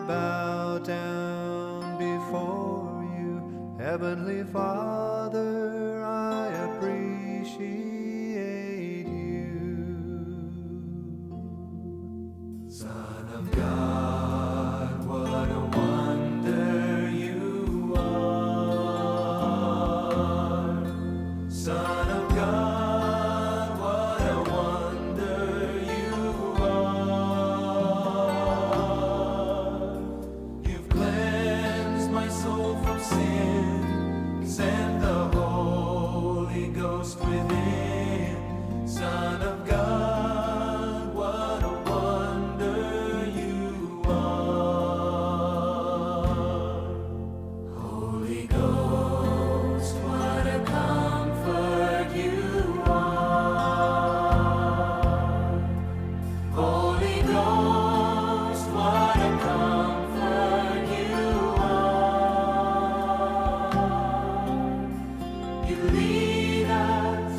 Bow down before you. Heavenly Father, I appreciate you. Son of God, what a wonder you are. Son of God, what a wonder you are. You've cleansed my soul from sin, sent the Holy Ghost within. Son of God, what a wonder you are. Holy Ghost, what a comfort you are. Holy Ghost, what a comfort you are. You lead us,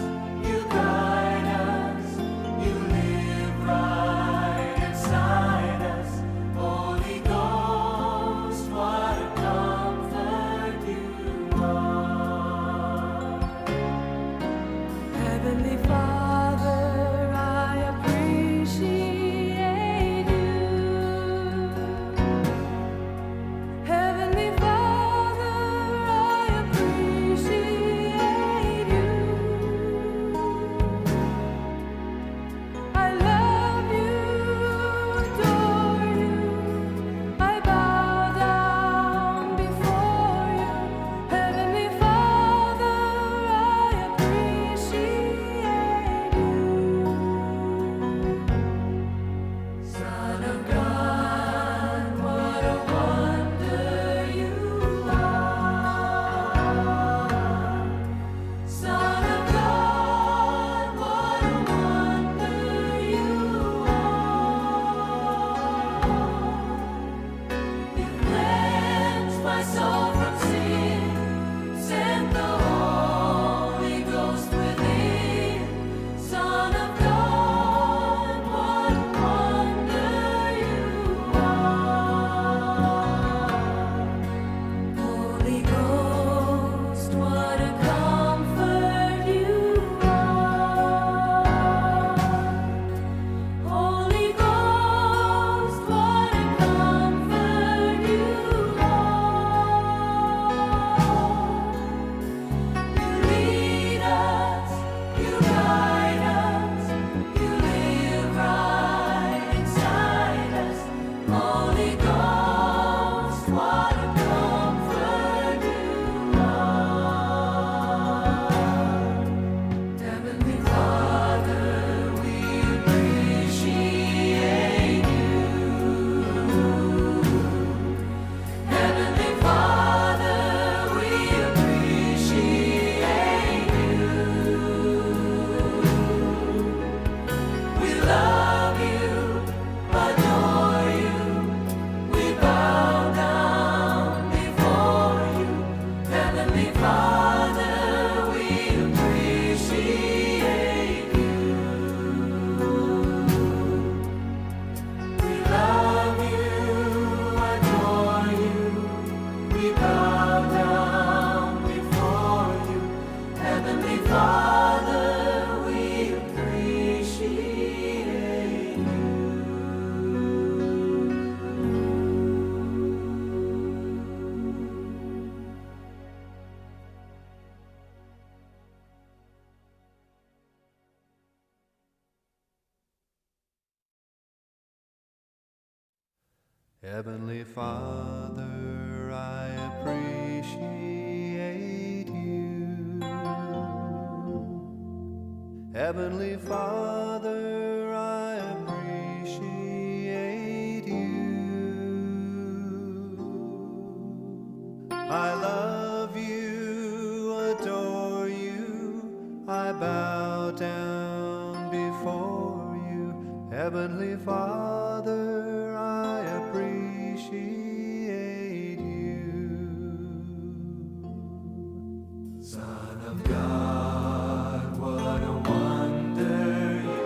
you guide us, you live right inside us. Holy Ghost, what a comfort you are. Heavenly Father, I appreciate you. Heavenly Father, I appreciate you. I love you, adore you. I bow down before you. Heavenly Father, I appreciate you. Son of God, what a wonder you are. Son of God, what a wonder you are. You cleansed my soul from sin, sent the Holy Ghost within. Son of God, what a wonder you are. Holy Ghost, what a comfort you are. Holy Ghost, what a comfort you are. You lead us, you guide us, you live right inside us. Holy Ghost, what a comfort you are. Heavenly Father, we appreciate you. Heavenly Father, we appreciate you. We love you, adore you. We bow down before you. Heavenly Father, we appreciate you. We love you, adore you. We bow down before you. Heavenly Father, we appreciate you. Heavenly Father, I appreciate you. Heavenly Father, I appreciate you. I love you, adore you, I bow down before you. Heavenly Father, I appreciate you. Son of God, what a wonder you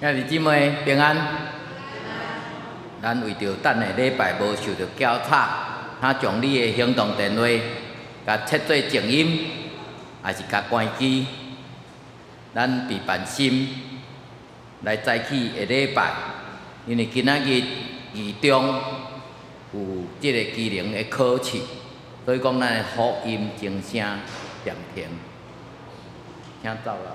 兄弟姊妹平安。咱為著等下禮拜無受著攪吵，他將你的行動電話共設做靜音，抑是共關機。咱備辦心來早起下禮拜，因為今仔日二中有這个機能的考試，所以講咱的福音鐘聲暫停，請走啦。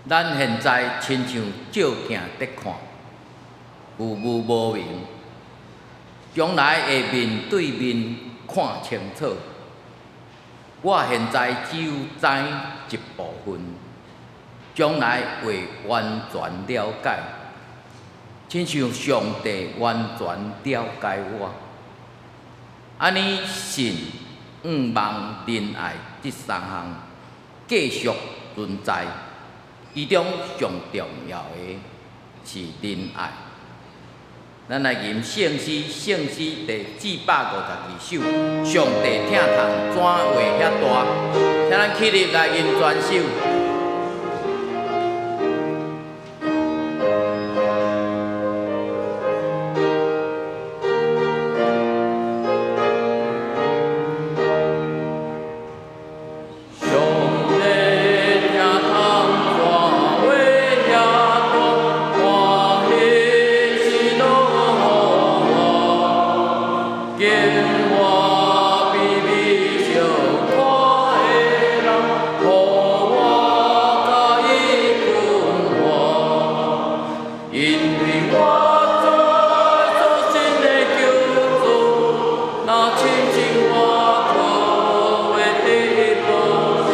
咱現在親像照鏡佇看，有霧無明，將來會面對面看清楚。我現在只有知一部分，將來會完全了解，親像上帝完全了解我。按呢信、向望、仁愛這三項繼續存在，其中上重要的是仁愛。咱來吟聖詩，聖詩第452首，上帝疼痛怎話遐大？請咱起立來吟全首。上帝疼痛怎話遐大？歡喜是落雨，經我卑微相看的人，予我佮伊關懷，因為我知所信的救主，若親像我可會得保守，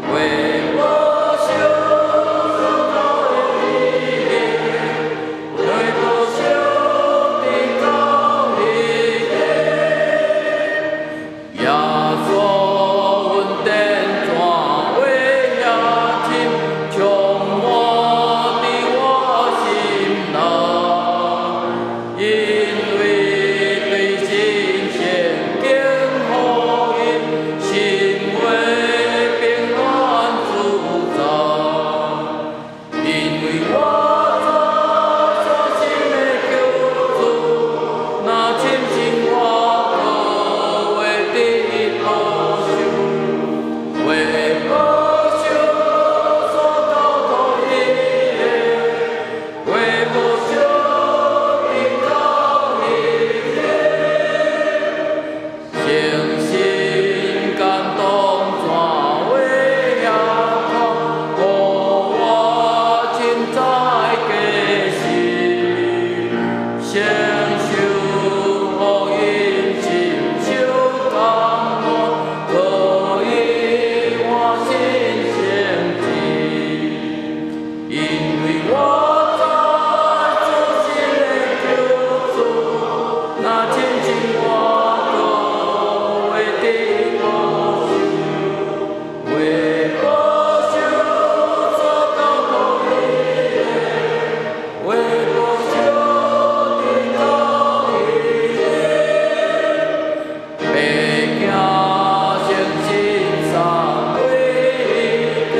會保守所交的伊，會保守直到彼日。耶穌恩典怎話遐深，充滿佇我心內，因為對信聖經福音，心會平安自在。因為我知所信的救主，若親像我可會得保守，會保守所交託伊的，會保守直到彼日。誠心感動怎話遐苦，予我凊知假實，承受福音深受感動，可以換新生志。因為我知所信的救主，若親像我可會得保守，會保守所交託伊的，會保守直到彼日。白行誠心三位一體，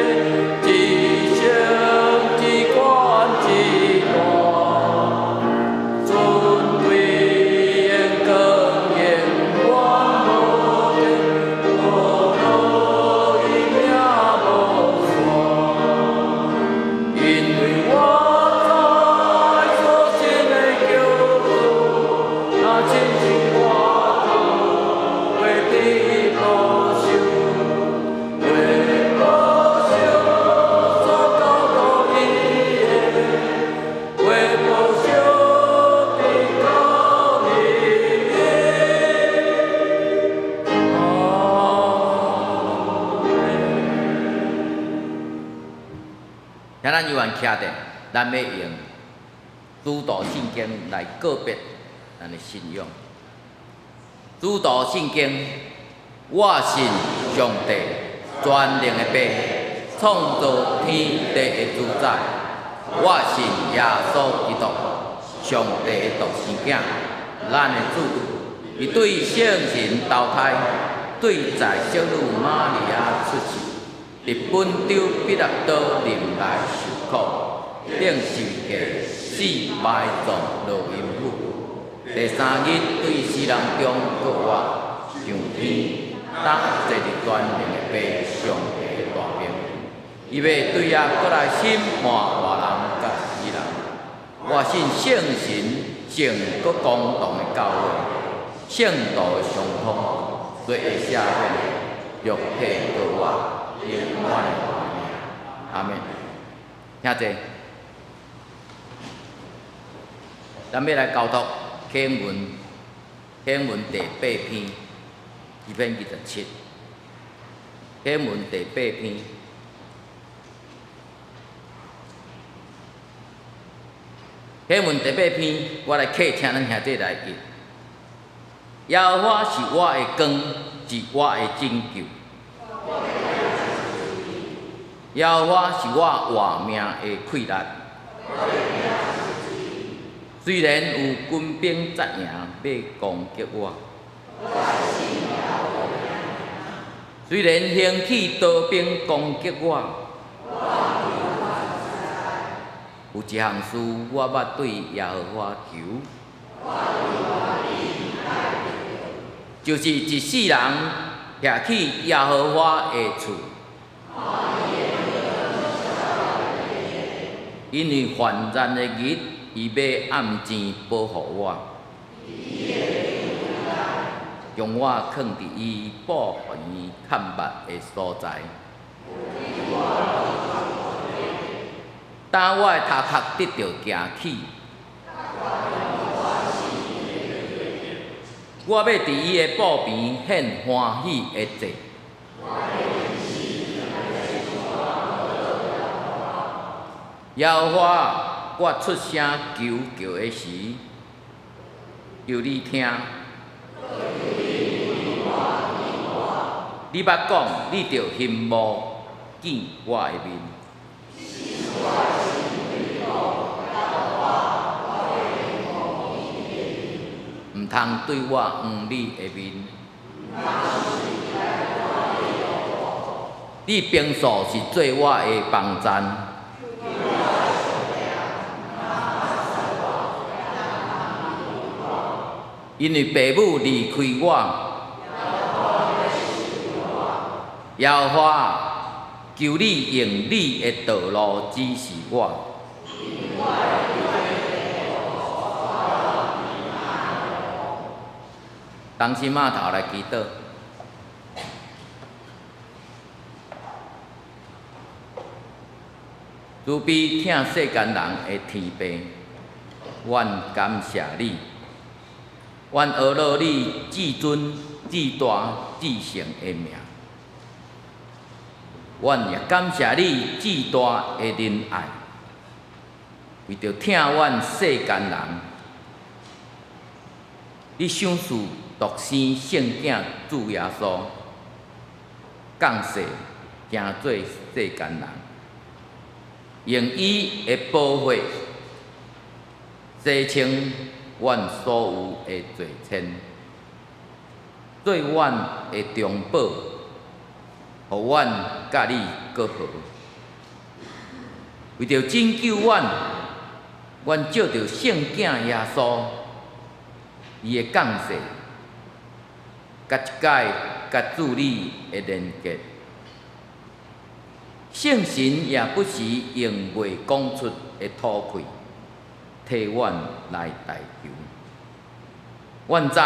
至聖至懸至大，尊貴榮光永遠無盡，無落伊命無散。因為我知所信的救主，若親像我可會得保守，會保守所交託伊的，會保守直到彼日。阿們。請咱猶原徛著，咱欲用主禱聖經來告別咱的信仰。主禱聖經，我信上帝全能的父，創造天地的主宰。我信耶穌基督，上帝的獨生囝，咱的主。伊對聖神投胎，對在聖女瑪利亞出世，佇本丟彼拉多臨來受苦，釘十字架死埋葬落陰府。第三日對死人中復活，上天，當坐佇全能的父上帝的大爿。伊欲對遐閣來審判活人佮死人。我信聖神聖閣公同的教會，聖徒的相通，罪的赦免，肉體復活，永遠的活命。阿阿們。兄弟，咱欲來交託經文，經文第八篇，詩篇27，經文第八篇。經文第八篇，我來客請咱兄弟來譯。耶和華是我的光，是我的拯救。耶和華是我活命的氣力。雖然有軍兵紮營欲攻擊我，雖然興起刀兵攻擊我，有一項事我捌對耶和華求，就是一世人徛去耶和華的厝，因為患難的日，伊欲按錢保護我，將我囥佇伊布邊崁密的所在。當我的頭殼得著驚起，我欲佇伊的布邊獻歡喜的祭。耶和華，我出聲求告的時，求你聽。你捌講，你著欣慕見我的面。毋通對我黃你的面。你平素是做我的幫贊。因為父母離開我，耶和華，求你用你的道路指示我。同心碼頭來祈禱。慈悲疼世間人的天父，阮感謝你，阮阿羅你至尊、至大、至聖的名。阮也感謝你至大的仁愛，為著疼阮世間人，你賞賜獨生聖子主耶穌降世成做世間人，用伊的寶血洗清阮所有的罪愆，做阮的中保，予阮佮你閣和。為著拯救阮，阮藉著聖子耶穌，伊的降世，佮這擺佮主你的連結。聖神也不時用袂講出的吐氣，替阮來代求。阮知，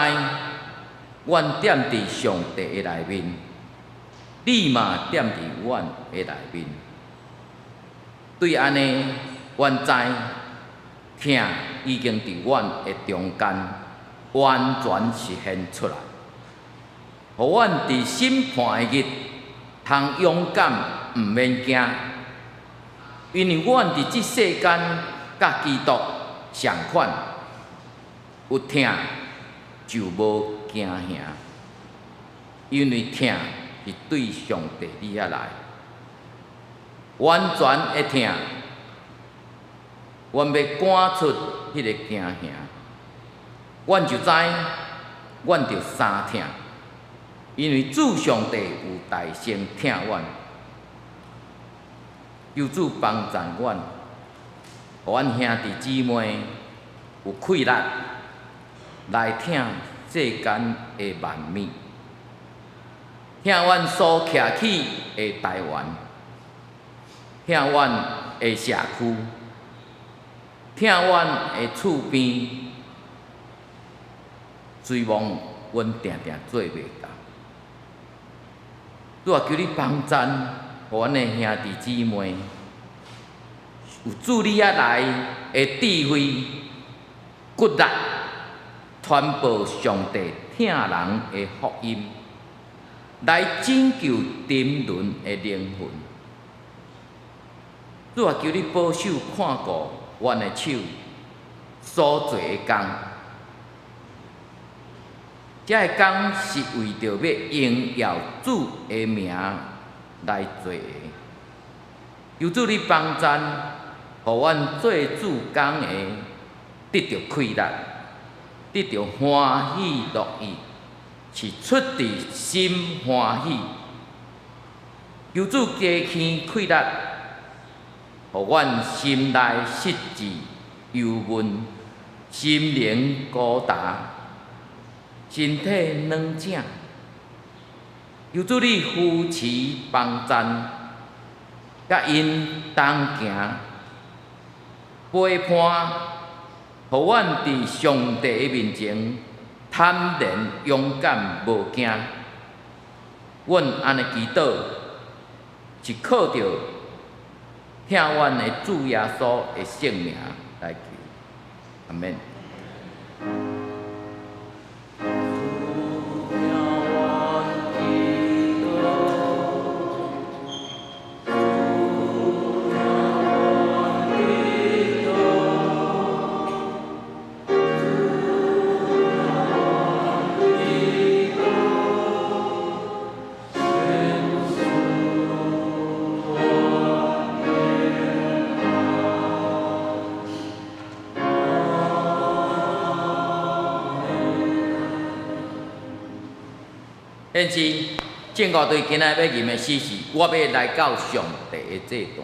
阮踮佇上帝的內面，你嘛踮佇阮的內面。對按呢，阮知疼已經佇阮的中間完全實現出來，予阮佇審判的日通勇敢，毋免驚，因為阮佇這世間佮基督仝款，有疼就無驚嚇，因為疼是對上帝你遐來，完全的疼，阮欲趕出彼个驚嚇，阮就知，阮著三疼，因為主上帝有大聲疼阮，求主幫贊阮，予阮兄弟姊妹有氣力來疼世間的萬物，疼阮所徛起的台灣，疼阮的社區，疼阮的厝邊，雖罔阮定定做袂到。主啊，求你幫贊，予阮的兄弟姊妹有自你遐來的智慧、骨力，傳播上帝疼人的福音，來拯救沉淪的靈魂。主啊，求你保守看顧阮的手所做的工，這个工是為著欲榮耀主的名來做的。求主你幫贊，予阮做主工的得著快樂，得著歡喜樂意，是出自心歡喜。求主加添氣力，予阮心內失志憂悶，心靈孤單，身體軟正。求主你扶持幫贊，佮𪜶同行陪伴，予阮佇上帝的面前坦然勇敢無驚。阮按呢祈禱，是靠著疼阮的主耶穌的聖名來求，阿們。現時正五隊今仔欲吟的詩是：我欲來到上帝的祭壇。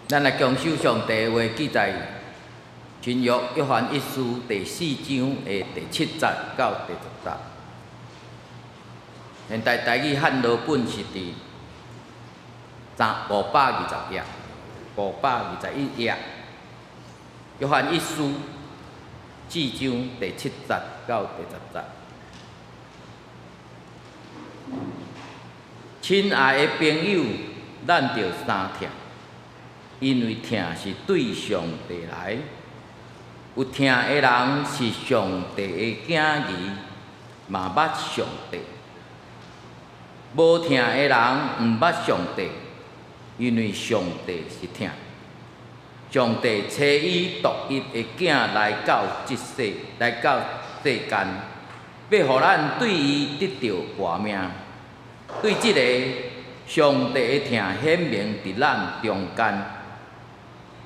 咱來共守上帝的話記載，新約約翰一書第四章的第七節到第十節。現代台語漢羅本是佇520頁，521頁。約翰一書四章第七節到第十節。親愛的朋友，咱著三疼，因為疼是對上帝來。有疼的人是上帝的囝兒，嘛捌上帝；無疼的人毋捌上帝，因為上帝是疼。上帝差伊獨一的囝來到這世，來到世間，欲予咱對伊得著活命。對這個上帝的疼顯明佇咱中間，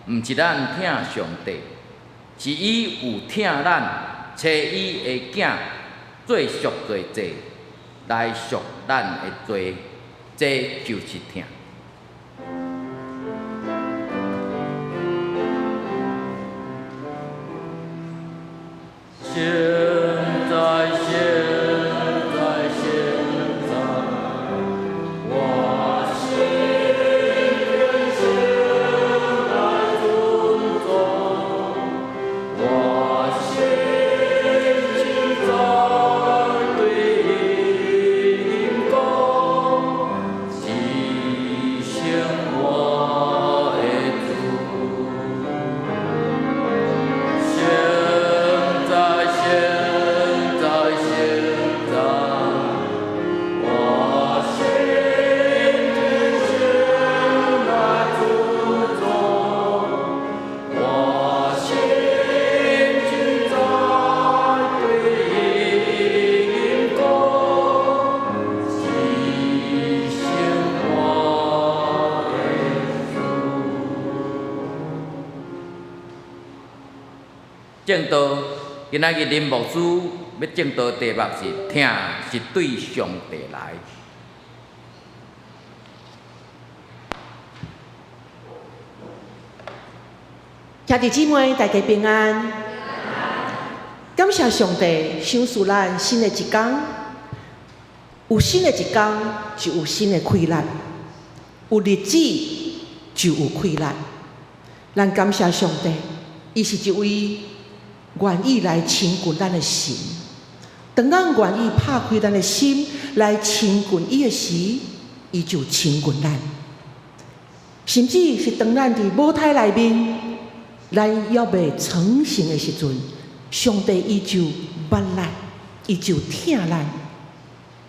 毋是咱疼上帝，是伊有疼咱，差伊的囝做贖罪祭來贖咱的罪，這就是疼。現在，現在，現在，我心願先來尊重，我心現在對恁講，只剩我的主。現在，現在，現在，我心願先來尊重，我心現在對恁講，只剩我的主。證道，今仔日林牧師欲證道題目是疼是對上帝來。兄弟姊妹，大家平安。感謝上帝賞賜咱新的一天，有新的一天就有新的氣力，有日子就有氣力。咱感謝上帝，伊是一位願意來親近咱的神。當咱願意拍開咱的心來親近伊的時，伊就親近咱。甚至是當咱佇母胎內面，咱猶未成形的時陣，上帝伊就捌咱，伊就疼咱。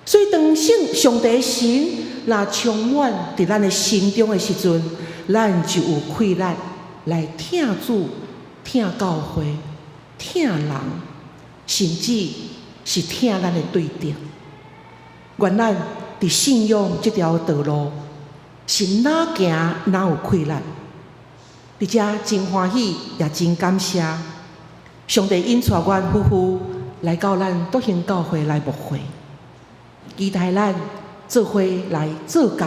所以當聖上帝的神若充滿佇咱的心中的時陣，咱就有氣力來疼主、疼教會、疼人，甚至是疼咱的對敵。願咱佇信仰這條道路是哪行哪有氣力。佇遮真歡喜，也真感謝上帝引帶阮夫婦來到咱篤興教會來牧會，期待咱做伙來做工，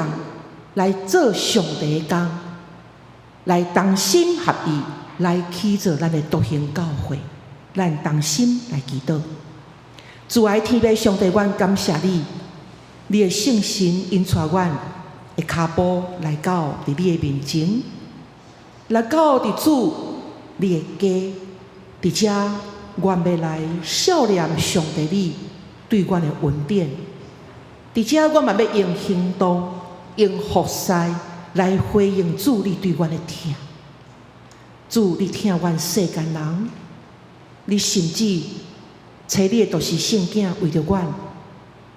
來做上帝的工，來同心合意來起造咱的篤興教會。咱同心來祈禱。慈愛天父上帝，阮感謝你，你的聖神引帶阮的跤步來到佇你的面前，來到佇主你的家，佇遮阮欲來數念上帝你對阮的恩典，佇遮阮嘛欲用行動、用服侍來回應主你對阮的疼。主，你疼阮世間人，你甚至差你的獨生聖囝為著阮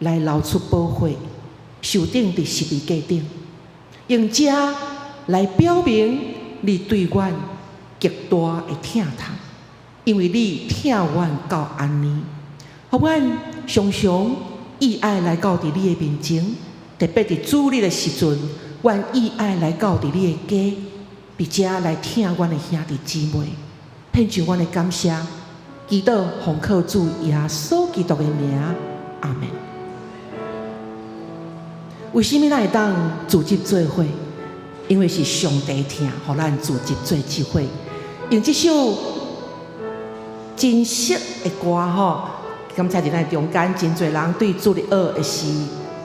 來流出寶血，受釘佇十字架頂，用這來表明你對阮極大的疼痛，因為你疼阮到按呢，予阮常常意愛來到佇你的面前，特別佇主日的時陣，阮意愛來到佇你的家，佇遮來疼阮的兄弟姊妹，獻上阮的感謝，祈禱奉靠主耶穌基督的名，阿們。為啥物咱會當組織做伙？因為是上帝疼，予咱組織做這伙。用這首真熟的歌吼，感謝佇咱中間真濟人對主日學會是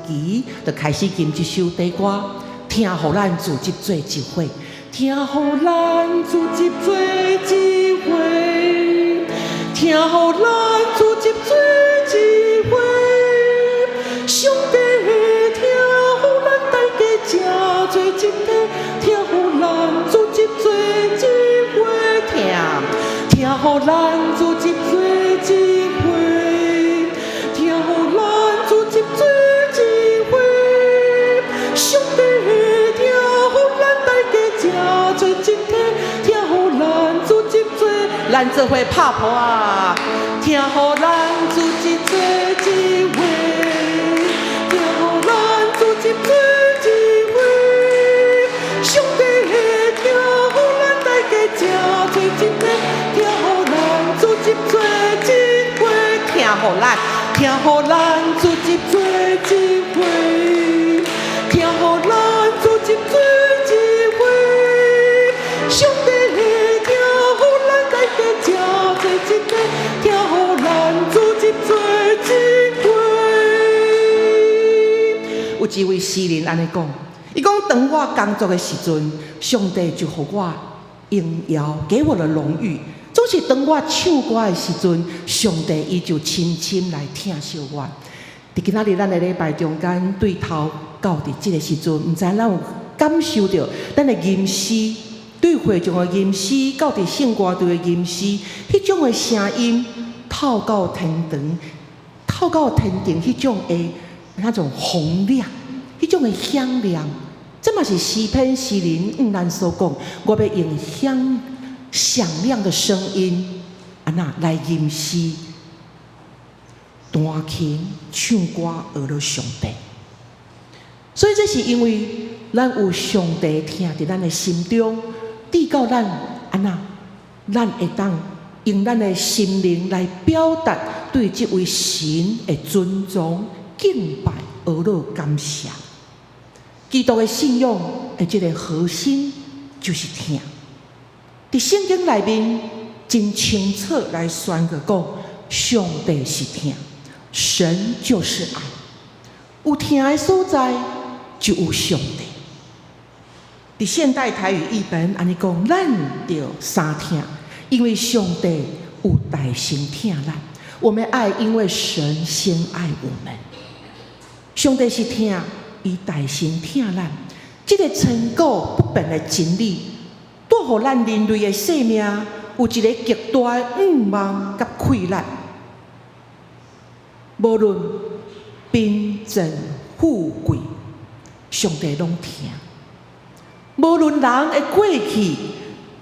期，就開始吟這首短歌，疼予咱組織做一伙，疼予咱組織做一伙，疼予咱組織做一伙，上帝疼予咱大家誠做一體，疼予咱組織做一伙，疼疼予咱組織做一伙，疼予咱組織做一伙，上帝疼予咱大家誠做一體，疼予咱組織做，咱做伙拍噗仔，疼予咱組織做一伙，疼予咱組織做一伙，上帝疼予咱大家誠做一體，疼予咱組織做一伙，疼予咱，疼予咱組織做一伙，疼予咱組織做一伙，上帝疼予咱大家誠做一體，疼予咱組織做一伙。有一位詩人按呢講，伊講當我工作的時陣，上帝就予我榮耀，給我的榮譽。總是當我唱歌的時陣，上帝伊就深深來疼惜我。佇今仔日咱的禮拜中間，對頭到佇這个時陣，毋知咱有感受著咱的吟詩，對會眾的吟詩，到佇聖歌隊的吟詩，彼種的聲音透到天堂，透到天庭，彼種的那種洪亮，彼種的響亮，這嘛是詩篇詩人向咱所講，我欲用響響亮的聲音，按怎來吟詩、彈琴、唱歌，呵咾上帝。所以這是因為咱有上帝疼佇咱的心中，直到咱按怎，咱會當用咱的心靈來表達對這位神的尊重、敬拜、呵咾感謝。基督的信仰的這个核心就是疼。佇聖經內面真清楚來宣告講，上帝是疼，神就是愛。有疼的所在，就有上帝。佇現代台語譯本按呢講，咱著三疼，因為上帝有代先疼咱。我們愛，因為神先愛我們。上帝是疼，伊代先疼咱。這个千古不變的真理，帶予咱人類的生命有一个極大的向望佮氣力。無論貧賤富貴，上帝攏疼。無論人的過去、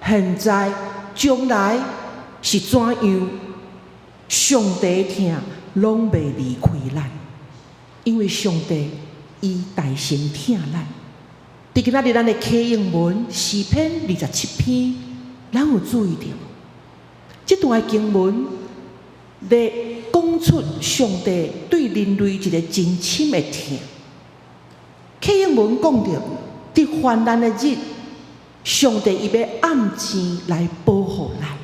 現在、將來是怎樣，上帝疼攏袂離開咱，因為上帝伊代先疼咱。佇今仔日咱的啟應文詩篇27篇，咱有注意著無？這段的經文咧講出上帝對人類一个真深的疼。啟應文講著，佇患難的日，上帝伊欲按錢來保護咱。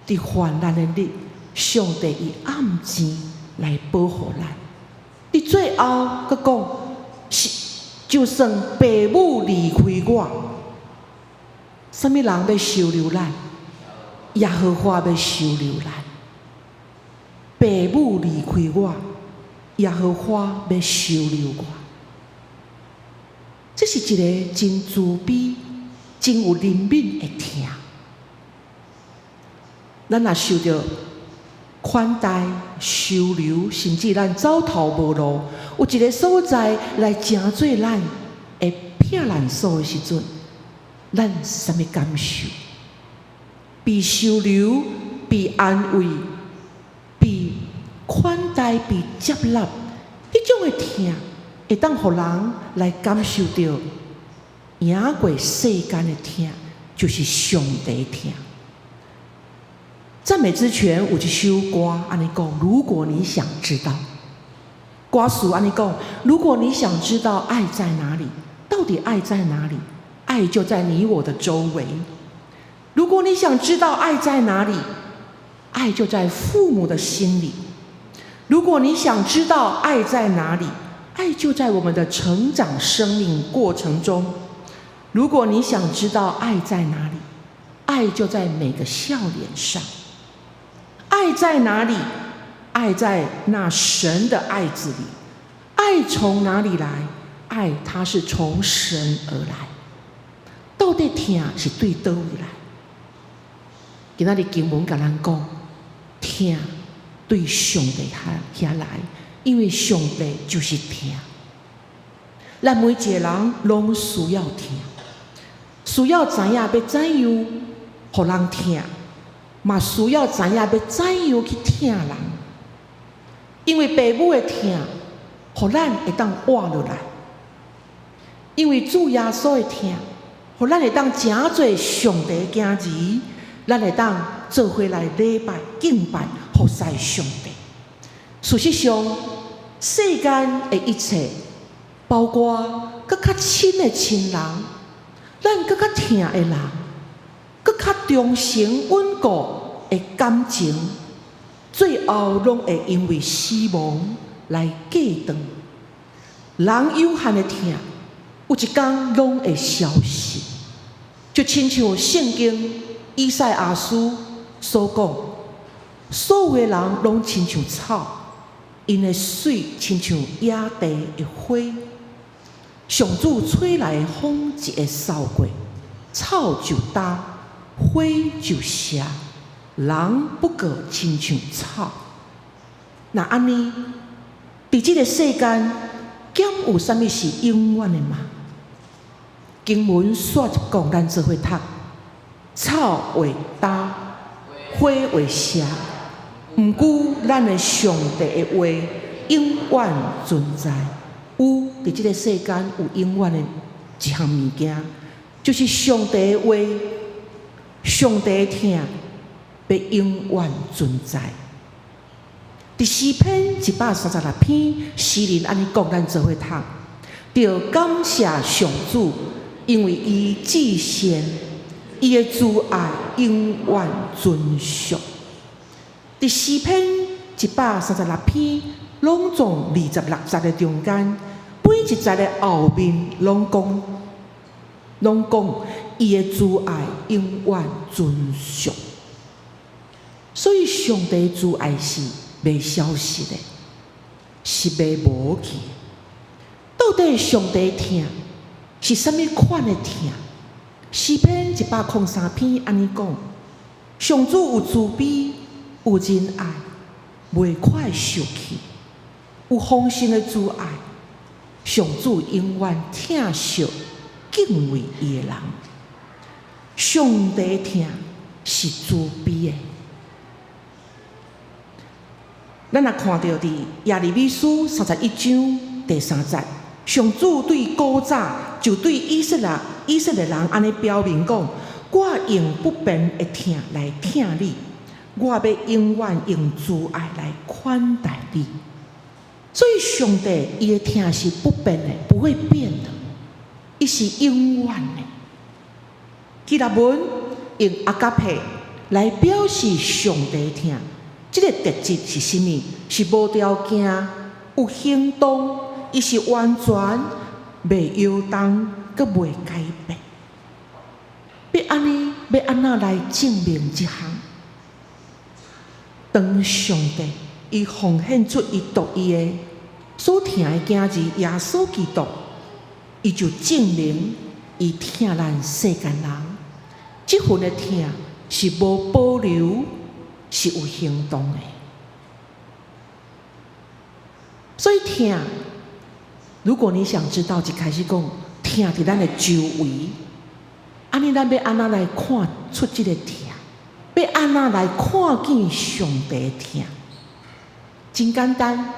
佇患難的日，上帝伊按錢來保護咱。佇最後，閣講是，就算父母離開我，啥物人欲收留咱？耶和華欲收留咱。父母離開我，耶和華欲收留我。這是一个真慈悲、真有憐憫的疼。咱若受著款待、收留，甚至咱走投無路，有一个所在來成做咱的避難所的時陣，咱是啥物感受？被收留、被安慰、被款待、被接納，彼種的疼，會當予人來感受著贏過世間的疼，就是上帝疼。讚美之泉有一首歌按呢講：如果你想知道，歌詞按呢講：如果你想知道愛在哪裡，到底愛在哪裡？愛就在你我的周圍。如果你想知道愛在哪裡，愛就在父母的心裡。如果你想知道愛在哪裡，愛就在我們的成長生命過程中。如果你想知道愛在哪裡，愛就在每個笑臉上。愛在哪裡？愛在那神的愛子裡。愛從哪裡來？愛它是從神而來。到底疼是對佗位來？今仔日經文共咱講，疼對上帝遐來，因為上帝就是疼。咱每一個人攏需要疼，需要知影欲怎樣予人疼，嘛需要知影欲怎樣去疼人。因為父母的疼，予咱會當活落來；因為主耶穌的疼，予咱會當成做上帝的囝兒，咱會當做伙來禮拜敬拜服侍上帝。事實上，世間的一切，包括閣較親的親人，咱閣較疼的人，閣較忠誠穩固的感情，最後攏會因為死亡來隔斷。人有限的疼，有一工攏會消失。就親像聖經以賽亞書所講，所有的人攏親像草，𪜶的媠親像野地的花。上主吹來的風一下掃過，草就焦，花就謝，人不過親像草。若按呢，佇這个世間，敢有啥物是永遠的嗎？經文煞一講，咱做伙讀：草會焦，花會謝，毋過咱的上帝的話永遠存在。有佇這个世間有永遠的一項物件，就是上帝的話，上帝的疼，欲永遠存在。佇詩篇136篇，詩人按呢講，咱做伙讀，著感謝上主，因為伊至善，伊的慈愛永遠存續。佇詩篇136篇，攏總26節的中間，每一節的後面攏講伊的慈愛永遠存續。所以上帝慈愛是袂消失的，是袂無去。到底上帝疼是啥物款的疼？詩篇103篇按呢講：上主有慈悲，有仁愛，袂快受氣，有豐盛的慈愛。上主永遠疼惜敬畏伊的人。上帝疼是慈悲的。咱若看著佇耶利米書31章第三節，上主對古早就對以色列人按呢表明講：我用不變的疼來疼你，我欲永遠用慈愛來款待你。所以上帝伊的疼是不變的，不會變的，伊是永遠的。希臘文用阿加佩來表示上帝疼。這个特質是啥物？是無條件、有行動，伊是完全袂搖動，閣袂改變。欲按呢，欲按怎來證明這項？當上帝伊奉獻出伊獨一的所疼的囝兒耶穌基督，伊就證明伊疼咱世間人。這份的疼是無保留，是有行動的。所以疼，如果你想知道，一開始講疼佇咱的周圍，按呢咱欲按怎來看出這个疼？欲按怎來看見上帝疼？真簡單，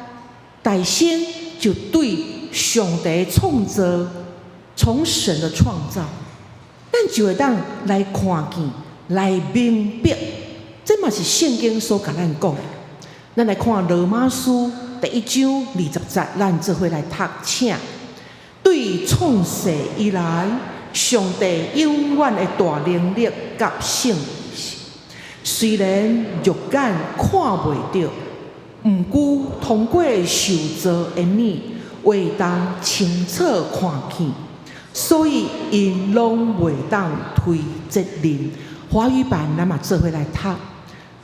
大先就對上帝創造，從神的創造，咱就會當來看見、來明白。這嘛是聖經所共咱講的。咱來看羅馬書第1章20節，咱做伙來讀，請對創世以來，上帝永遠的大能力佮聖雖然肉眼看袂著，毋過通過受造的物，會當清楚看見，所以𪜶攏袂當推責任。華語版咱嘛做伙來讀。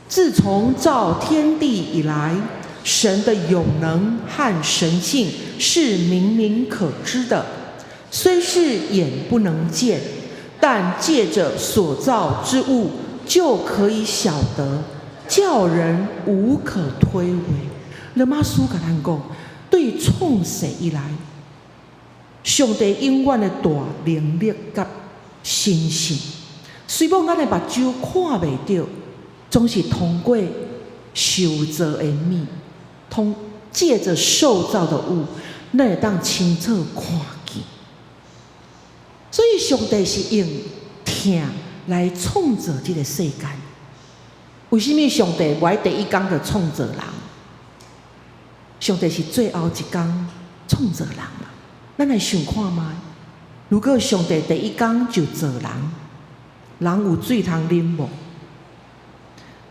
自從造天地以來，神的永能和神性是明明可知的，雖是眼不能見，但借着所造之物就可以曉得，叫人無可推諉。羅馬書共咱講，對創世以來，上帝永遠的大能力佮神性，雖罔咱的目睭看袂著，總是通過受造的物，通借著受造的物，咱會當清楚看見。所以上帝是用疼來創造這個世間。為啥物上帝無愛第一工就創造人？上帝是最後一工創造人嘛？咱來想看覓，如果上帝第一工就造人，人有水通啉無？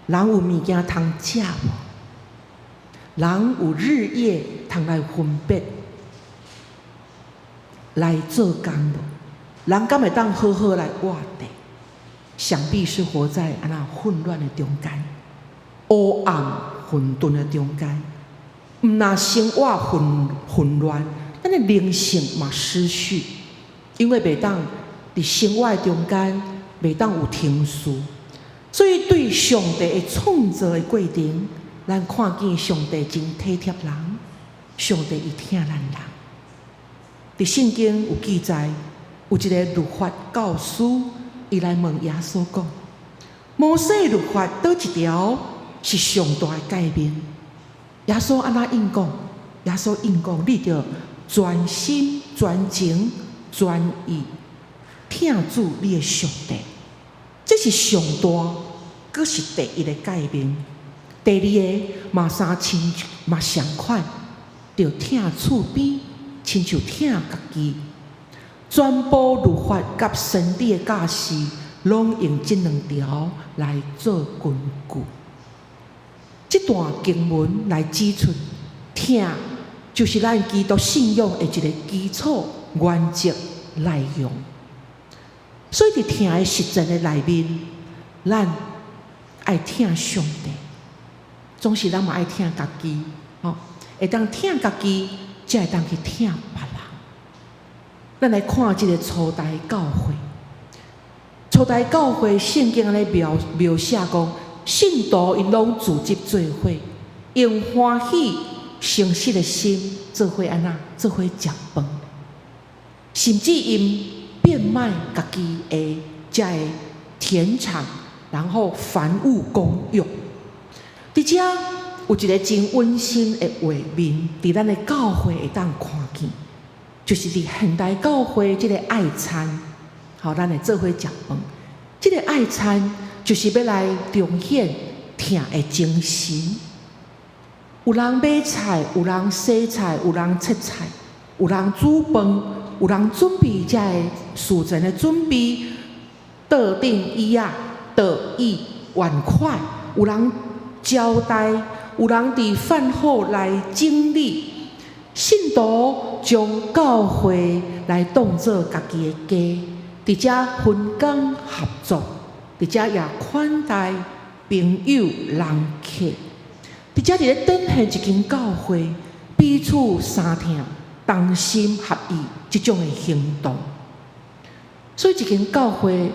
人有物件通食無？人有日夜通來分別來做工無？人敢會當好好來活著？想必是活在按呢混亂的中間，黑暗混沌的中間。毋但生活混亂，咱的靈性嘛失序，因為袂當佇生活的中間袂當有停序，所以對上帝的創造的過程，咱看見上帝真體貼人，上帝伊疼咱人。佇聖經有記載，有一个律法教師，伊來問耶穌講：摩西律法佗一條是上大的誡命？耶穌按怎應講？耶穌應講：你著全心、全情、全意疼主你的上帝，這是上大，閣是第一个誡命。第二个嘛相親嘛相款，著疼厝邊，親像疼家己。全部律法佮先知的教示，攏用這兩條來做根據。這段經文來指出，疼就是咱基督信仰的一个基礎原則內容。所以佇疼的實踐的內面，咱愛疼上帝，總是咱嘛愛疼家己，吼，會當疼家己，才會當去疼別人。咱來看這个初代教會，初代教會聖經按呢描寫講，信徒𪜶攏聚集做伙，用歡喜誠實的心做伙按怎做伙食飯，甚至𪜶變賣家己的這个田產，然後凡物公用。佇遮有一个真溫馨的畫面，佇咱的教會會當看見，就是佇現代教會這个愛餐，吼，咱會做伙食飯。這个愛餐就是欲來彰顯疼的精神。有人買菜，有人洗菜，有人切菜，有人煮飯，有人準備這个事前的準備，桌頂椅仔、桌椅、碗筷，有人招待，有人佇飯後來整理。信徒將教會來當做家己的家，佇遮分工合作，佇遮也款待朋友人客，佇遮佇咧展現一間教會彼此相疼、同心合意這種的行動。所以，一間教會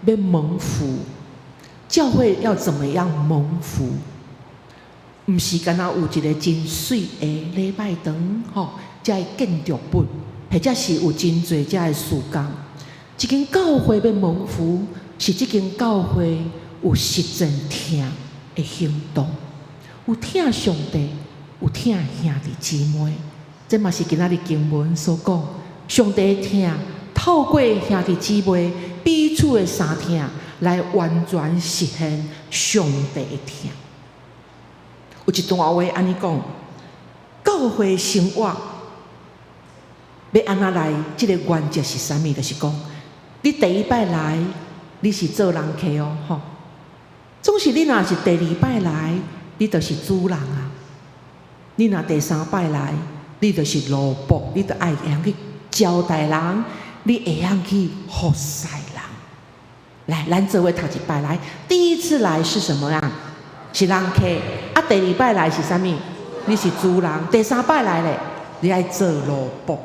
欲蒙福，教會要怎麼樣蒙福？毋是干焦有一个真媠的禮拜堂，吼，這个建築物，或者是有真濟這个事工。一間教會欲蒙福，是這間教會有實踐疼的行動，有疼上帝，有疼兄弟姊妹。這嘛是今仔日經文所講，上帝疼透過兄弟姊妹彼此的相疼，來完全實現上帝的疼。有一段話按呢講，教會生活欲按怎來？這个原則是啥物？就是講，你第一擺來，你是做人客哦，吼。總是你若是第二擺來，你就是主人啊。你若第三擺來，你就是奴僕，你著愛會曉去招待人，你會曉去服侍人。來，咱做伙讀一擺來。第一次來是什麼啊？是人客。啊，第二擺來是啥物？你是主人。第三擺來咧，你愛做奴僕，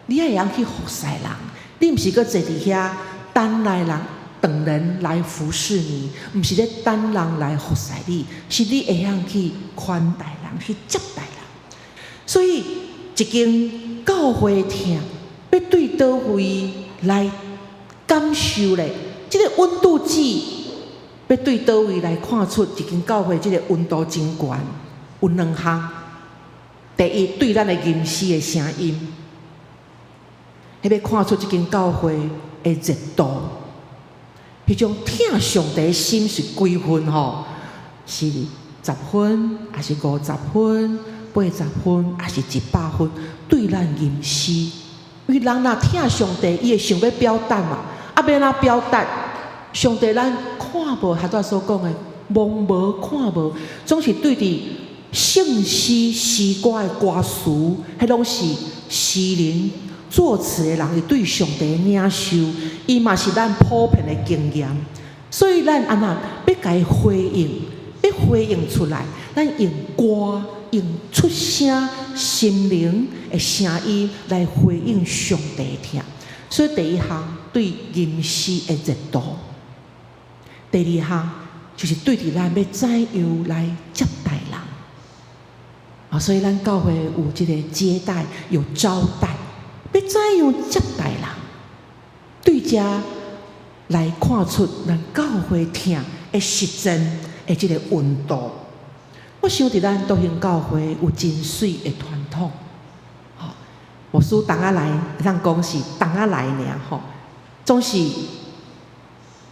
你愛會曉去服侍人。你毋是閣坐佇遐等來人，等人來服侍你，毋是咧等人來服侍你，是你會曉去款待人，去接待人。所以，一間教會疼，欲對佗位來感受咧，這個溫度計欲對佗位來看出一間教會這個溫度真懸，有兩項。第一，對咱的吟詩的聲音，彼欲看出這間教會的熱度，彼種疼上帝的心是幾分吼？是10分，抑是50分、80分，抑是100分？對咱吟詩，因為人若疼上帝，伊會想欲表達嘛。啊，欲按怎表達？上帝咱看無，頭拄仔所講的，摸無看無，總是對佇聖詩詩歌的歌詞，彼攏是詩人作詞的人，伊對上帝的領受，伊嘛是咱普遍的經驗。所以咱按怎欲共伊回應，欲回應出來，咱用歌，用出聲心靈的聲音來回應上帝疼。所以第一項對吟詩的熱度，第二項就是對佇咱欲怎樣來接待人。啊，所以咱教會有這個接待，有招待，欲怎樣接待人？對遮來看出咱教會疼的實踐的這個溫度。我想佇咱復興教會有真媠的傳統。吼，牧師同仔來，會當講是同仔來爾吼，總是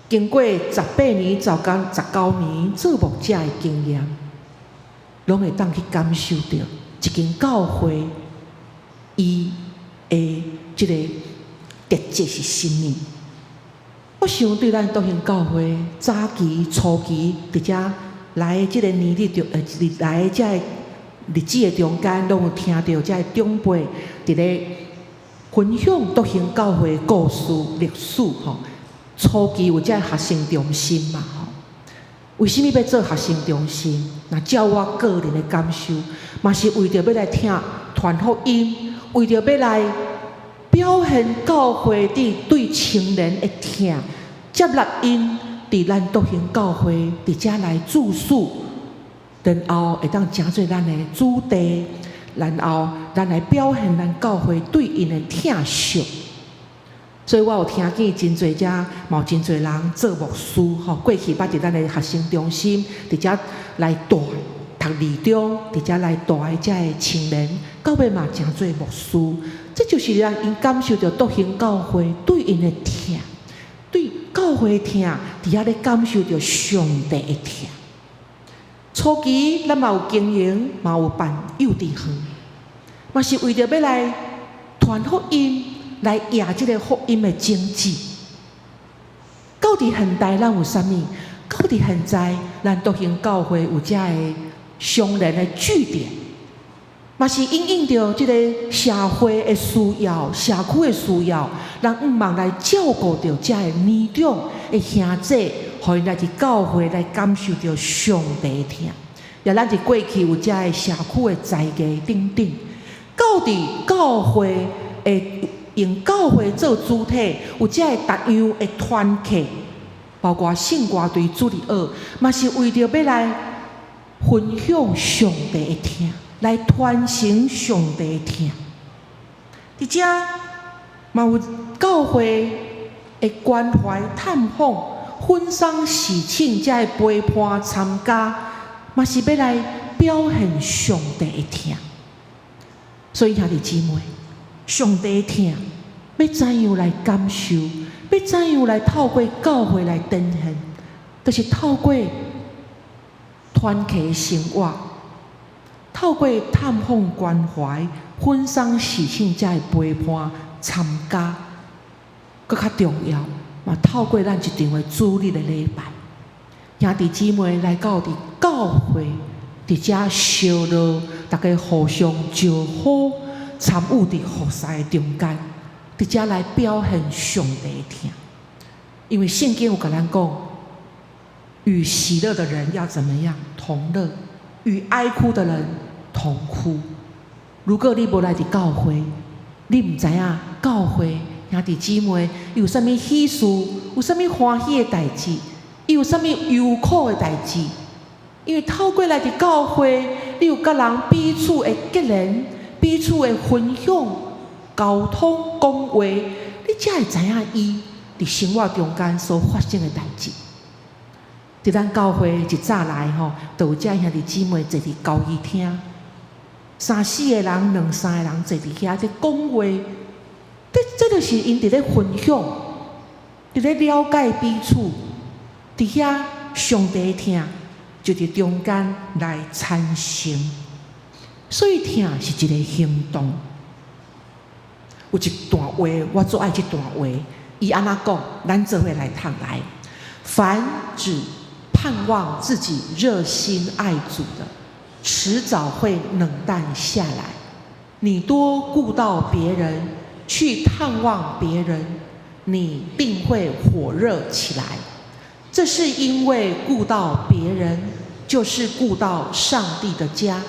經過18年、19年做牧者的經驗，攏會當去感受著一間教會伊的這個特質是啥物。我想對咱復興教會早期、初期佇遮來的這個年日中，來的這個日子的中間，攏有聽著遮个長輩佇咧分享復興教會的故事、歷史吼。初期有遮個學生中心嘛吼？為啥物欲做學生中心？若照我個人的感受，嘛是為著欲來聽傳福音，為著欲來表現教會佇對青年的疼，接納𪜶佇咱復興教會佇遮來住宿，然後會當成做咱的子弟，然後咱來表現咱教會對𪜶的疼惜。所以我有聽見真濟遮，嘛有真濟人做牧師吼，過去捌佇咱的學生中心，佇遮來帶讀二中，佇遮來帶的遮个青年，到尾嘛成做牧師。這就是讓𪜶感受著復興教會對𪜶的疼，對教會疼，佇遐咧感受著上帝的疼。初期咱嘛有經營，嘛有辦幼稚園，嘛是為著欲來傳福音，來掖這個福音的種子。到佇現代，咱有啥物？到佇現在，咱復興教會有遮个相連的據點，嘛是因應著這個社會的需要、社區的需要，咱向望來照顧著遮個年長的兄姊，予𪜶來佇教會來感受著上帝的疼。也咱佇過去有遮個社區的才藝等等，到佇教會會用教會做主體，有遮個逐樣的團契，包括聖歌隊、主日學，嘛是為著欲來分享上帝的疼，來傳承上帝的疼。佇遮嘛有教會的關懷探訪、婚喪喜慶，遮個陪伴參加，嘛是欲來表現上帝的疼。所以兄弟姊妹，上帝的疼欲怎樣來感受？欲怎樣來透過教會來展現？就是透過團契生活，透過探訪關懷、婚喪喜慶遮個陪伴參加，閣較重要，嘛透過咱一場的主日的禮拜，兄弟姊妹來到佇教會，佇遮相落，大家互相招呼，參與佇服侍的中間，佇遮來表現上帝的疼。因為聖經有共咱講，與喜樂的人要怎麼樣同樂，與哀哭的人同哭。如果你無來佇教會，你毋知影教會兄弟姊妹有啥物喜事，有啥物歡喜的代誌，伊有啥物憂苦的代誌。因為透過來佇教會，你有佮人彼此的結連，彼此的分享、溝通、講話，你才會知影伊佇生活中間所發生的代誌。佇咱教會一早來吼，就有遮兄弟姊妹坐佇交誼廳，三四個人、兩三個人坐佇遐咧講話，這就是𪜶佇咧分享，佇咧了解彼此，佇遐上帝疼就佇中間來產生。所以疼是一個行動。有一段話，我足愛這段話，伊按怎講，咱做伙來讀來。凡只盼望自己熱心愛主的，遲早會冷淡下來。你多顧到別人，去探望別人，你定會火熱起來。這是因為顧到別人，就是顧到上帝的家，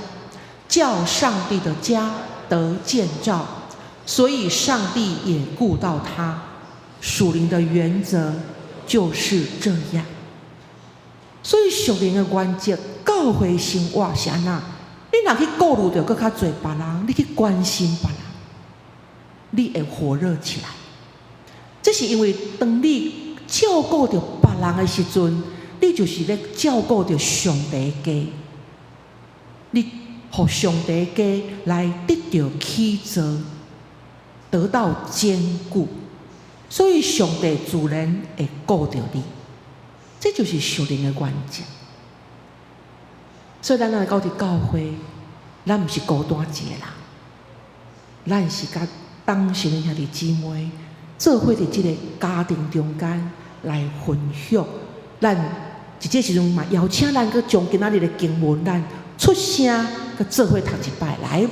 叫上帝的家得建造，所以上帝也顧到他。屬靈的原則就是這樣。所以屬靈的原則，教會生活是按怎？你若去顧慮著閣較濟別人，你去關心別人，你會火熱起來。這是因為當你照顧著別人的時陣，你就是咧照顧著上帝的家，你予上帝的家來得著起造，得到堅固，所以上帝自然會顧著你。這就是屬靈的原則。所以咱來到佇教會，咱毋是孤單一個人，咱是佮同心的兄弟姊妹，做伙佇這個家庭中間來分享。咱佇這時陣嘛，邀請咱閣將今仔日的經文，咱出聲閣做伙讀一擺來。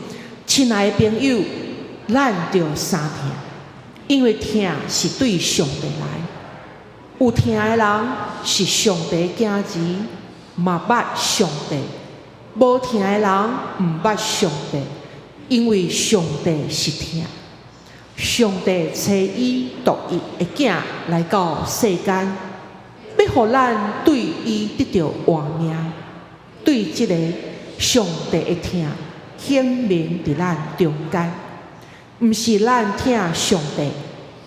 親愛的朋友，咱著三疼，因為疼是對上帝來。有疼的人是上帝囝兒，嘛捌上帝；無疼的人毋捌上帝，因為上帝是疼。上帝差伊獨一的囝來到世間，欲予咱對伊得著活命，對這個上帝的疼顯明佇咱中間，毋是咱疼上帝，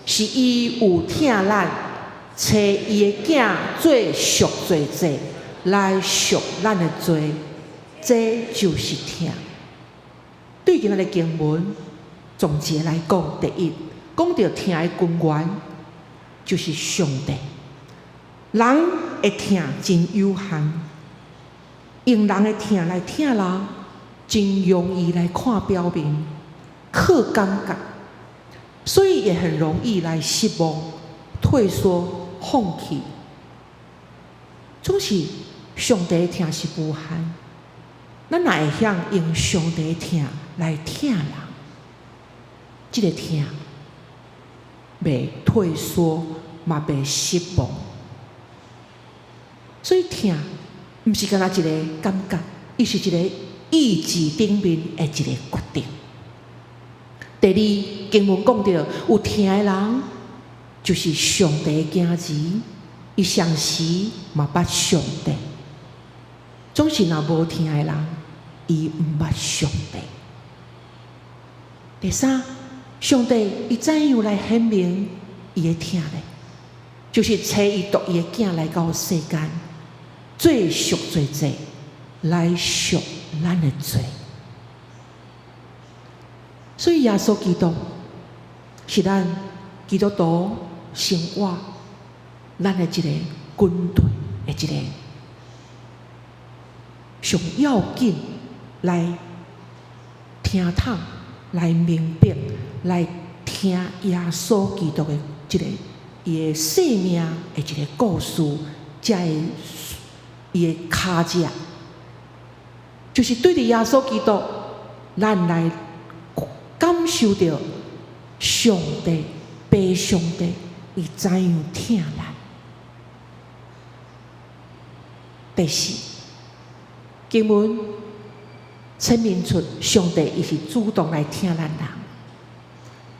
是伊有疼咱，差伊的囝做贖罪祭來贖咱的罪，這就是疼。對今仔日經文總結來講，第一，講著疼的根源就是上帝。人的疼真有限，用人的疼來疼人，真容易來看表面，靠感覺，所以也很容易來失望、退縮、放棄。總是上帝的疼是無限，咱若會曉用上帝的疼來疼人，這個疼袂退縮，嘛袂失望。所以疼毋是干焦一個感覺，伊是一個意志頂面的一個決定。第二，經文講著有疼的人，就是上帝的囝兒，伊同時嘛捌上帝。總是若無疼的人，伊毋捌上帝。第三，上帝伊怎樣來顯明伊的疼呢？就是差伊獨一的囝來到世間，做贖罪祭，來贖咱的罪。所以耶穌基督是咱基督徒生活咱的一個根據的一個上要緊來聽懂、來明白、來聽耶穌基督的這個伊的生命的一個故事，才會伊的跤跡，就是對著耶穌基督，咱來感受著上帝、父上帝，伊怎樣疼咱。第四，經文顯明出上帝伊是主動來疼咱人，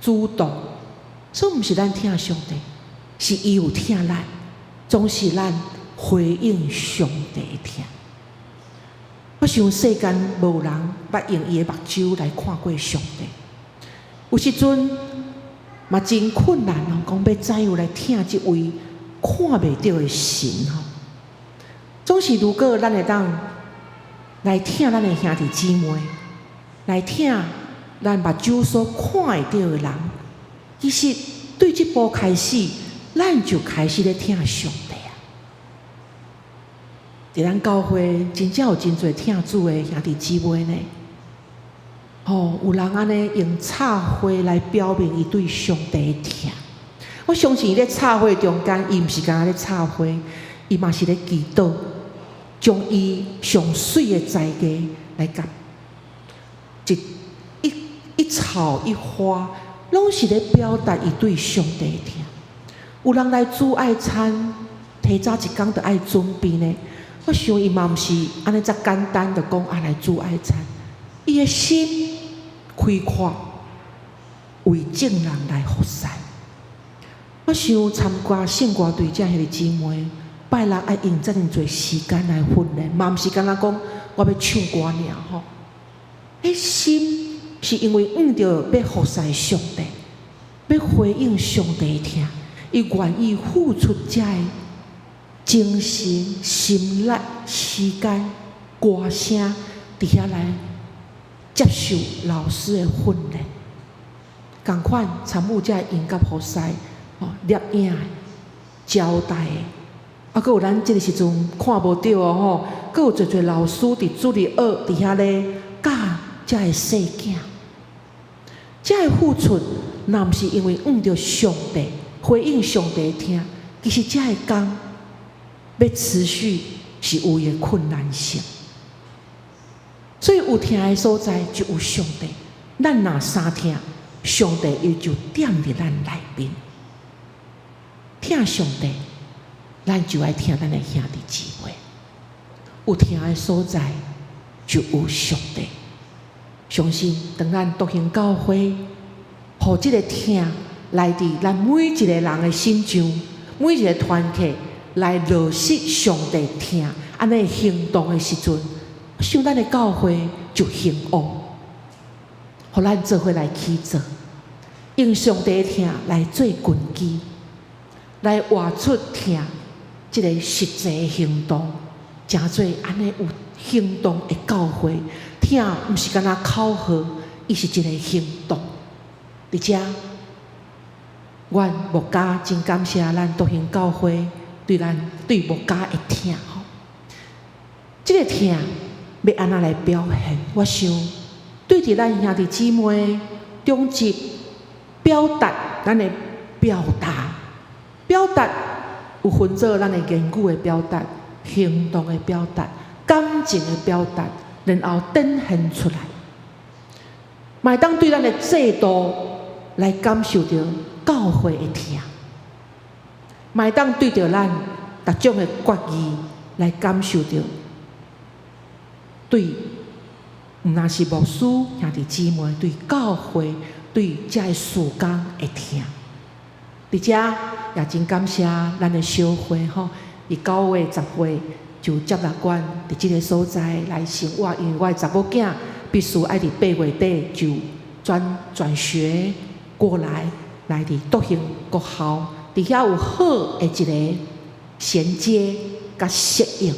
主動，所以毋是咱疼上帝，是伊有疼咱，總是咱回應上帝的疼。我想世間無人捌用伊的目睭來看過上帝，有時陣嘛真困難哦，講欲怎樣來疼這位看袂著的神吼。總是如果咱會當來疼咱的兄弟姊妹，來疼咱目睭所看會著的人，其實對這步開始，咱就開始咧疼上帝啊！佇咱教會真正有真濟疼主的兄弟姊妹呢。吼，有人按呢用插花來表明伊對上帝的疼。我相信伊咧插花中間，伊毋是干焦咧插花，伊嘛是咧祈禱，將伊上媠的才藝來共一一一草一花，攏是咧表達伊對上帝的疼。有人來主愛餐，提早一工就愛準備呢。我想伊嘛毋是按呢遮簡單，就講啊來主愛餐。伊的心開闊，為眾人來服侍。我想參加聖歌隊遮兄弟姊妹，拜六愛用遮爾濟時間來訓練，嘛毋是干焦講我欲唱歌爾吼。彼心是因為向著欲服侍上帝，欲回應上帝的疼，伊願意付出遮的精神、心力、時間、歌聲，佇遐來接受老師的訓練。仝款參與遮音樂服侍，吼，攝影的、招待的，啊，閣有咱這个時陣看無著哦吼，閣有濟濟老師佇主日學佇遐咧教遮的細囝，遮的付出，若毋是因為向著上帝回應上帝疼，其實遮的工欲持續是有伊的困難性。所以有疼的所在就有上帝，咱若相疼，上帝伊就踮佇咱內面。疼上帝，咱就愛疼咱的兄弟姊妹。有疼的所在，就有上帝。相信當咱獨行教會，予這个疼來佇咱每一個人的身上，每一个團體來落實上帝疼，按呢行動的時陣，我想咱的教會就興旺，予咱做伙來去做，用上帝的疼來做根基，來活出疼這个實際行動，成做按呢有行動的教會。疼毋是干焦口號，伊是一个行動。佇遮，阮牧家真感謝咱獨行教會對咱對牧家的疼吼。這个疼欲按怎來表現？我想對佇咱兄弟姊妹中間表達咱的表達，表達有分做咱的言語的表達、行動的表達、感情的表達，然後展現出來，嘛會當對咱的制度來感受著教會的疼，嘛會當對著咱逐種的決議來感受著對，毋但是牧師兄弟姊妹對教會對遮的事工的疼。佇遮也真感謝咱的小會吼，佇9月10月就接納阮佇這个所在來生活，因為我的查某囝必須愛佇8月底就轉轉學過來，來佇獨行國校，佇遐有好的一个銜接佮適應，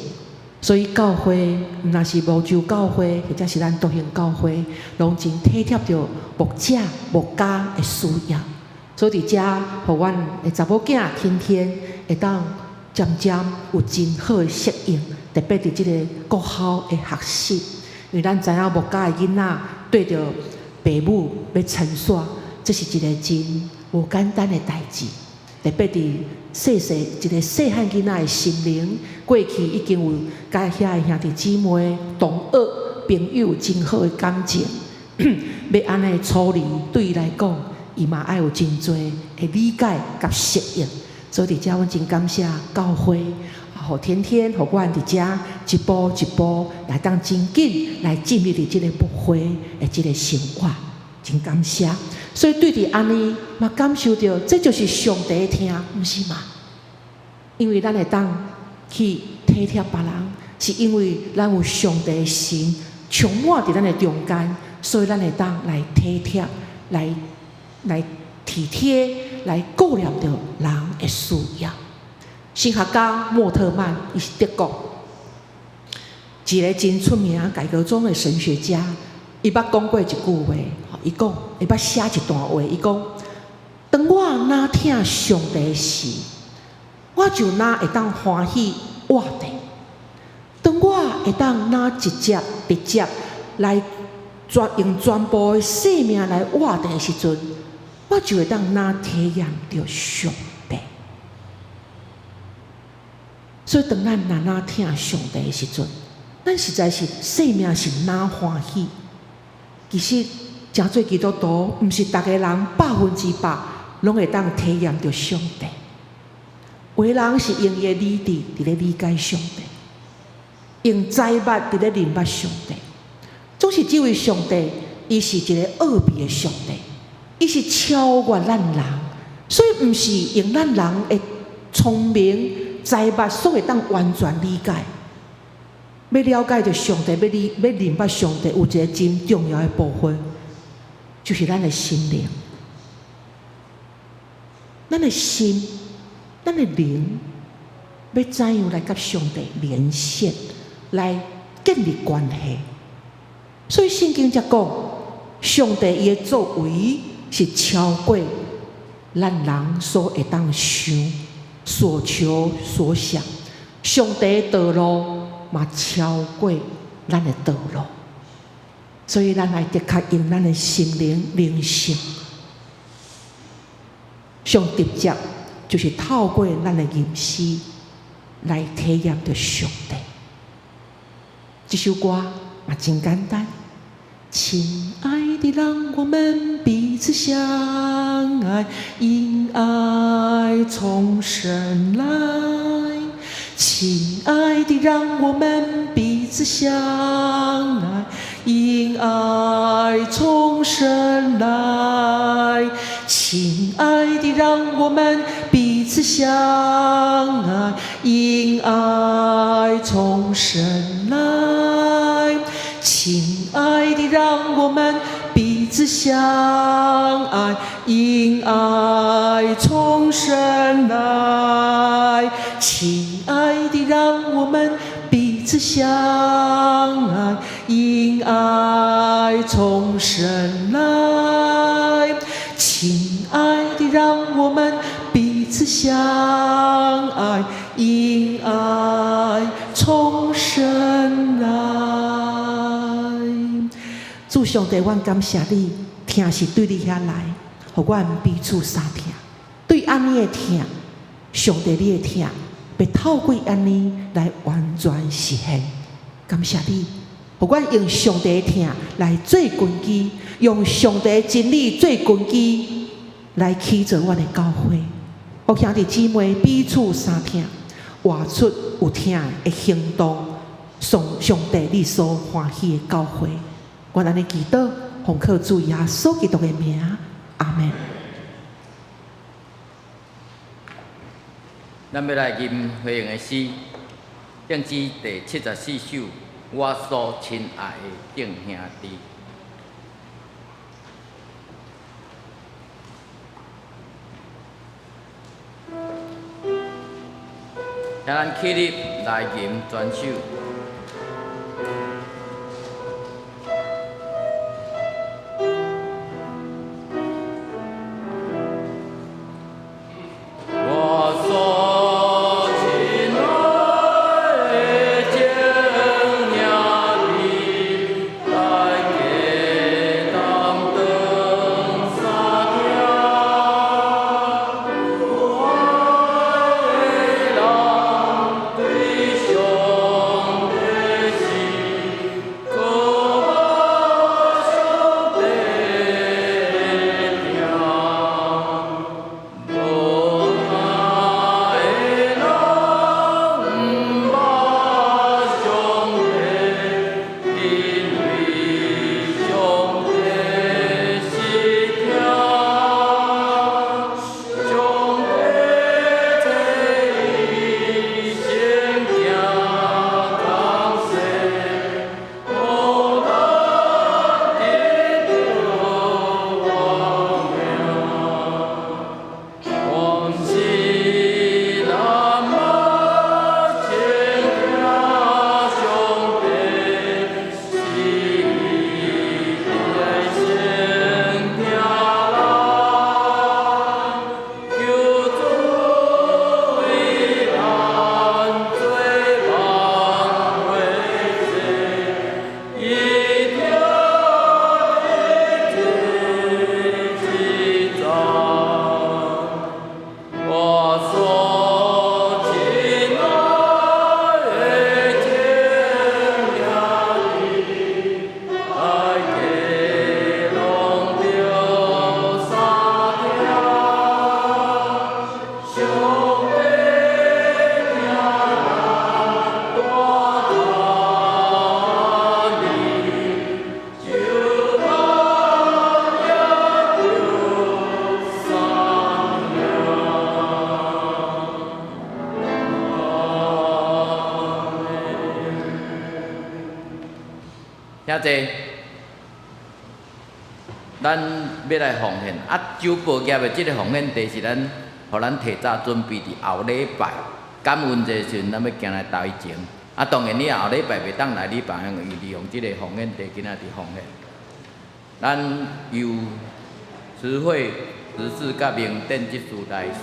所以教會毋但是蘆洲教會，或者是咱獨行教會，攏真體貼著牧者、牧家的需要。所以佇遮，予阮的查某囝天天會當漸漸有真好的適應，特別佇這个國校的學習，因為咱知影牧家的囡仔綴著爸母欲遷徙，這是一个真無簡單的代誌。特別佇細細一个細漢囡仔的心靈，過去已經有佮遐的兄弟姊妹、同學、朋友真好的感情，欲按呢處理，對伊來講，伊嘛愛有真濟的理解佮適應。所以佇遮，阮真感謝教會，予天天，予阮佇遮一步一步來當真緊來進入佇這個牧會的這個生活，真感謝。所以對佇按呢嘛感受著，這就是上帝的疼，毋是嗎？因為咱會當去體貼別人，是因為咱有上帝的心充滿佇咱的中間，所以咱會當來體貼、來體貼、來顧念著人的需要。神學家莫特曼，伊是德國一个真出名改革宗的神學家，伊捌講過一句話，伊講，伊捌寫一段話，伊講：當我若疼上帝時，我就若會當歡喜活著；當我會當若直接來用全部的生命來活著的時陣，我就會當若體驗著上帝。所以，當咱若若疼上帝的時陣，咱實在是生命是若歡喜。其實，誠濟基督徒，毋是逐个人100%攏會當體驗著上帝。有的人是用伊的理智佇咧理解上帝，用知物佇咧認捌上帝。總是這位上帝，伊是一个奧秘的上帝，伊是超越咱人，所以毋是用咱人的聰明知物所會當完全理解。欲了解著上帝，欲認捌上帝，有一个真重要的部分，就是咱的心靈，咱的心，咱的靈，欲怎樣來佮上帝連線，來建立關係。所以聖經才講，上帝伊的作為是超過咱人所會當想、所求、所想。上帝的道路嘛超過咱的道路，所以咱愛的確用咱的心靈靈性，上直接就是透過咱的吟詩來體驗著上帝。這首歌嘛真簡單。親愛的，讓我們彼此相愛，因愛從神來。親愛的，讓我們彼此相愛，因愛從神來。親愛的，讓我們彼此相愛，因愛從神來。親愛的，讓我們彼此相愛，因愛從神來。親愛的，讓我們彼此相愛，因愛從神來。親愛的，讓我們彼此相愛，因愛從神來。主上帝，阮感謝你，疼是對你遐來，予阮彼此相疼。對按呢的疼，上帝你的疼，欲透過按呢來完全實現。感謝你，予阮用上帝的疼來做根基，用上帝的真理做根基，來起造阮的教會。予兄弟姊妹彼此相疼，活出有疼的行動，送上帝你所歡喜的教會。阮按呢祈禱，奉靠主耶穌基督的名，阿門。咱欲來吟回應的詩，聖詩第74首，我所親愛的眾兄弟。請咱起立來吟全首。我所親愛的眾兄弟，大家同當相聽。有愛的人對上坐。咱欲來奉獻，啊，酒報業的這个奉獻地是咱，予咱提早準備佇後禮拜感恩節時陣，咱欲行來台前。啊，當然你後禮拜袂當來，你別用利用這个奉獻地今仔日奉獻。咱由慈惠執事佮明典執事來司。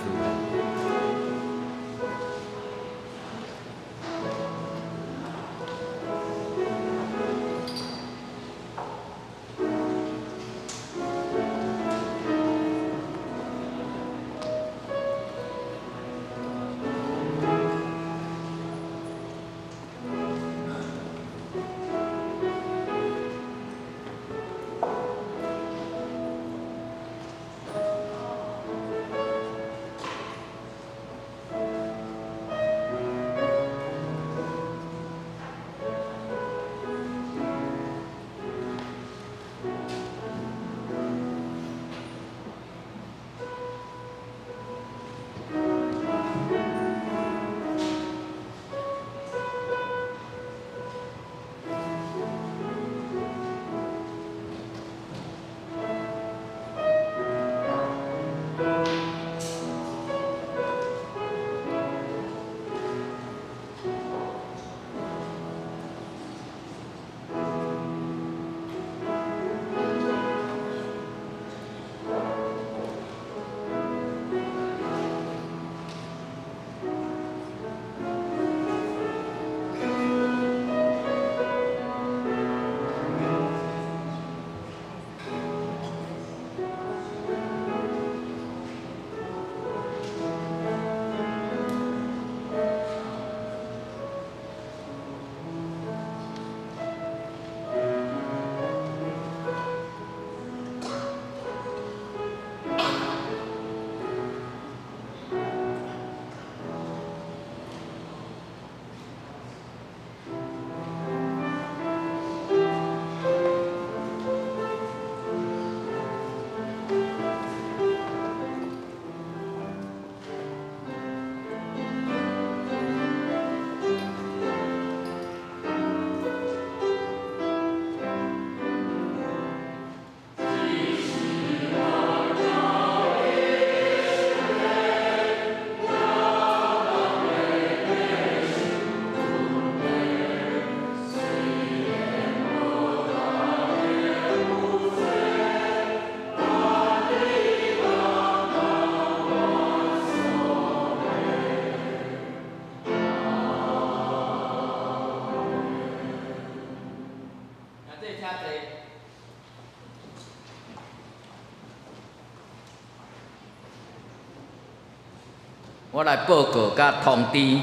我來報告佮通知，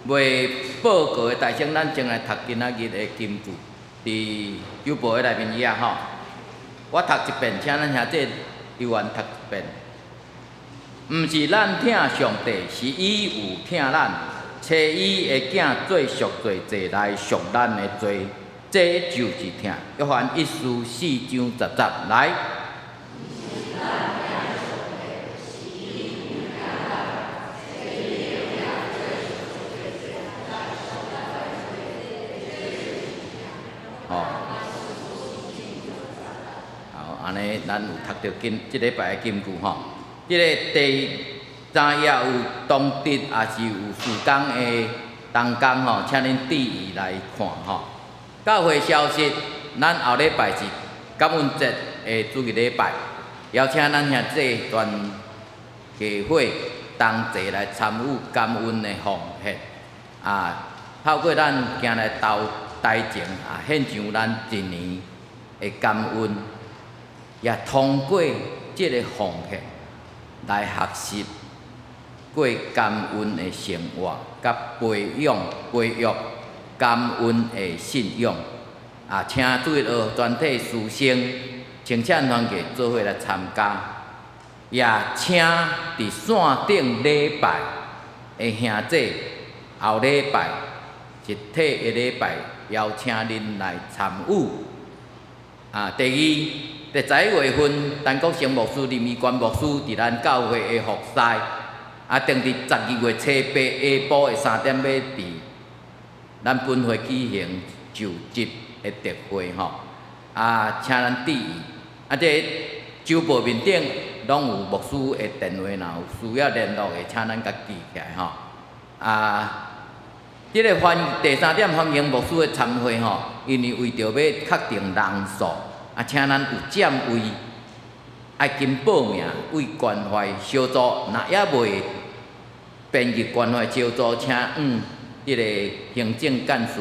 未報告的大聲，咱先來讀今仔日的金句，佇酒報的內面頁吼。我讀一遍，請咱兄弟猶原讀一遍。毋是咱疼上帝，是伊有疼咱，差伊的囝做贖罪祭來贖咱的罪，這就是疼。約翰一書四章十節，來。吼，好，按呢，咱有讀著今這禮拜的金句吼。這个第三頁有當值，抑是有事工的同工吼，請恁注意來看吼。教會消息，咱後禮拜是感恩節的主日禮拜，邀請咱兄弟全家伙同齊來參與感恩的奉獻。啊，透過咱行來投台前啊，獻上咱一年的感恩，也通過這个奉獻來學習過感恩的生活，佮培養培育感恩的信仰。啊，請主日學全體師生、青少年團做伙來參加，也請佇線頂禮拜的兄弟，後禮拜一體的禮拜邀請恁來參與。啊，第二，佇11月份，陳國成牧師、林怡冠牧師佇咱教會的服侍，啊，定佇12月初八下晡的3點欲佇咱本會舉行就職的的特會吼，啊，請咱注意，啊，這週報面頂攏有牧師的電話，若有需要聯絡的，請咱共記起來吼。啊，這个歡第三點歡迎牧師的參會吼，因為為著欲確定人數，啊，請咱有佔位，愛緊報名為關懷小組，若猶未編入關懷小組，請向這个行政幹事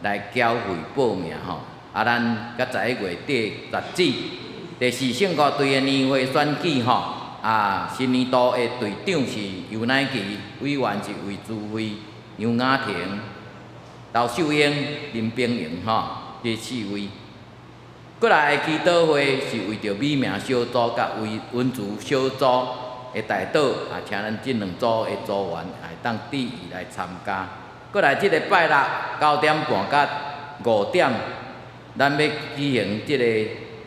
來繳費報名吼。啊，咱佮11月底截止。第四聖歌隊的年會選舉吼，啊，新年度的隊長是尤乃琪，委員是魏珠輝、楊雅婷、劉秀英、林冰瑩吼，這四位。過來的祈禱會是為著美名小組佮為文慈小組的代禱，啊，請咱這兩組的組員會當注意來參加。過來這个拜六9點半佮5點，咱欲舉行這个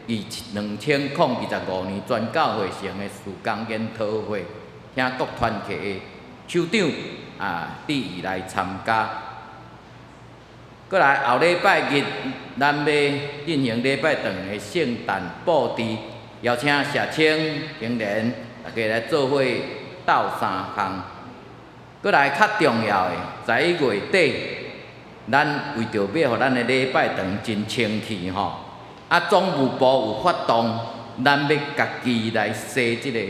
2025年全教會成的事工研討會，請各團契的首長啊，注意來參加。過來後禮拜日，咱欲進行禮拜堂的聖誕布置，邀請社青、青年大家來做伙鬥三項。過來較重要的，11月底，咱為著欲予咱的禮拜堂真清氣吼，啊，總務部有發動，咱欲家己來洗這个，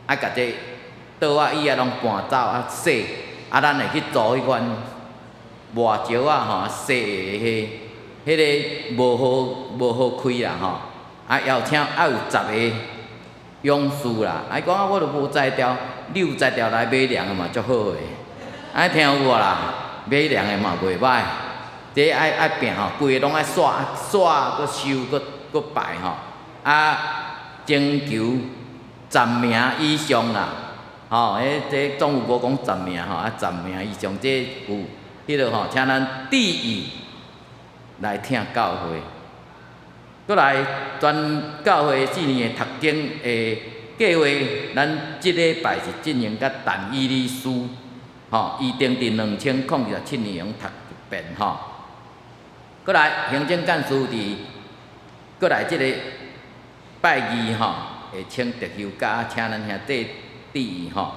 愛共這桌仔椅仔攏搬走啊洗，啊，咱會去租彼款抹石仔吼，洗的彼，彼个無好無好開啦吼，啊，邀請愛有10個勇士啦，啊，伊講啊，我都無才調，你有才調來買糧的嘛足好的，啊，聽有無啦？買糧的嘛袂䆀，這愛愛拼吼，規个攏愛刷刷，閣收，閣閣擺吼，啊，徵求10名以上啦，吼，彼這總務部講十名吼，啊，十名以上，這有彼个吼，請咱注意來疼教會。閣來全教會四年的讀經的計劃，咱這禮拜是進行佮但以理書，吼，預定佇2027年會用讀一遍吼。閣來行政幹事佇閣來這個拜二吼，會請特休假，請咱兄弟注意吼。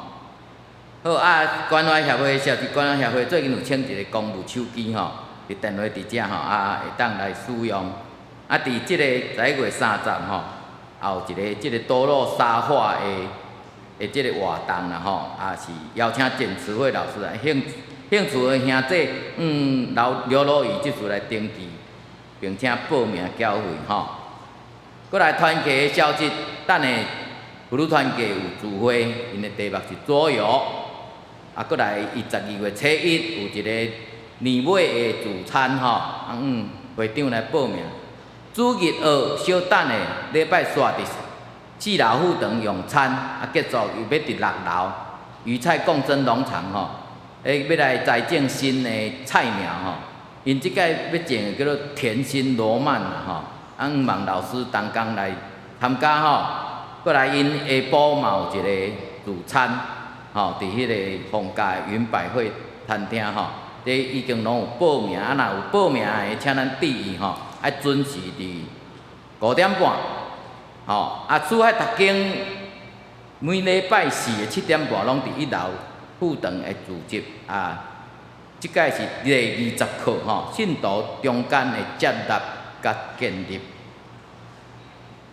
好啊，關懷協會社區關懷協會最近有請一個公務手機吼，佇電話佇遮吼啊，會當來使用。啊，佇這個11月30吼，也有一個這個多魯沙畫的這個活動啦吼，也是邀請鄭慈惠老師來，興興趣的兄弟，劉劉羅宇這次來登記，並且報名繳費吼。閣來團契的消息，等下婦女團契有聚會，𪜶的題目是桌遊。啊，閣來伊12月初一有一個年尾的聚餐吼，啊會長來報名。主日學小等下禮拜煞佇四樓副堂用餐，啊結束又欲佇六樓魚菜共生農場吼，欲來栽種新的菜苗吼。𪜶這擺欲種的叫做甜心羅曼啦吼，啊向望老師同工來參加吼。閣來𪜶下晡嘛有一個聚餐，吼，佇彼个逢甲的雲百匯餐廳吼，這已經攏有報名，啊若有報名的，請咱注意吼，愛準時佇5點半，吼，啊，四海讀經每禮拜四的7點半攏佇一樓副堂的聚集啊。這擺是第20課吼，信徒中間的接納佮建立。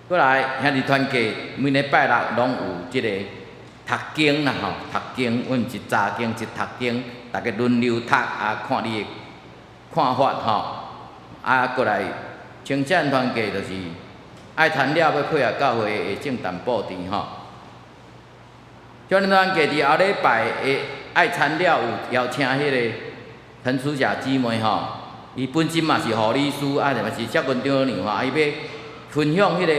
閣來兄弟團契每禮拜六攏有這个讀經啦吼，讀經，阮毋是查經，是讀經，逐家輪流讀啊，看你的看法吼。啊，閣來青少年團契就是愛談了，欲配合教會的聖誕布置吼。少年團契佇後禮拜的愛餐了有邀請彼个陳淑霞姊妹吼，伊本身嘛是護理師，啊，嘛是社工長娘吼，啊，伊欲分享彼个，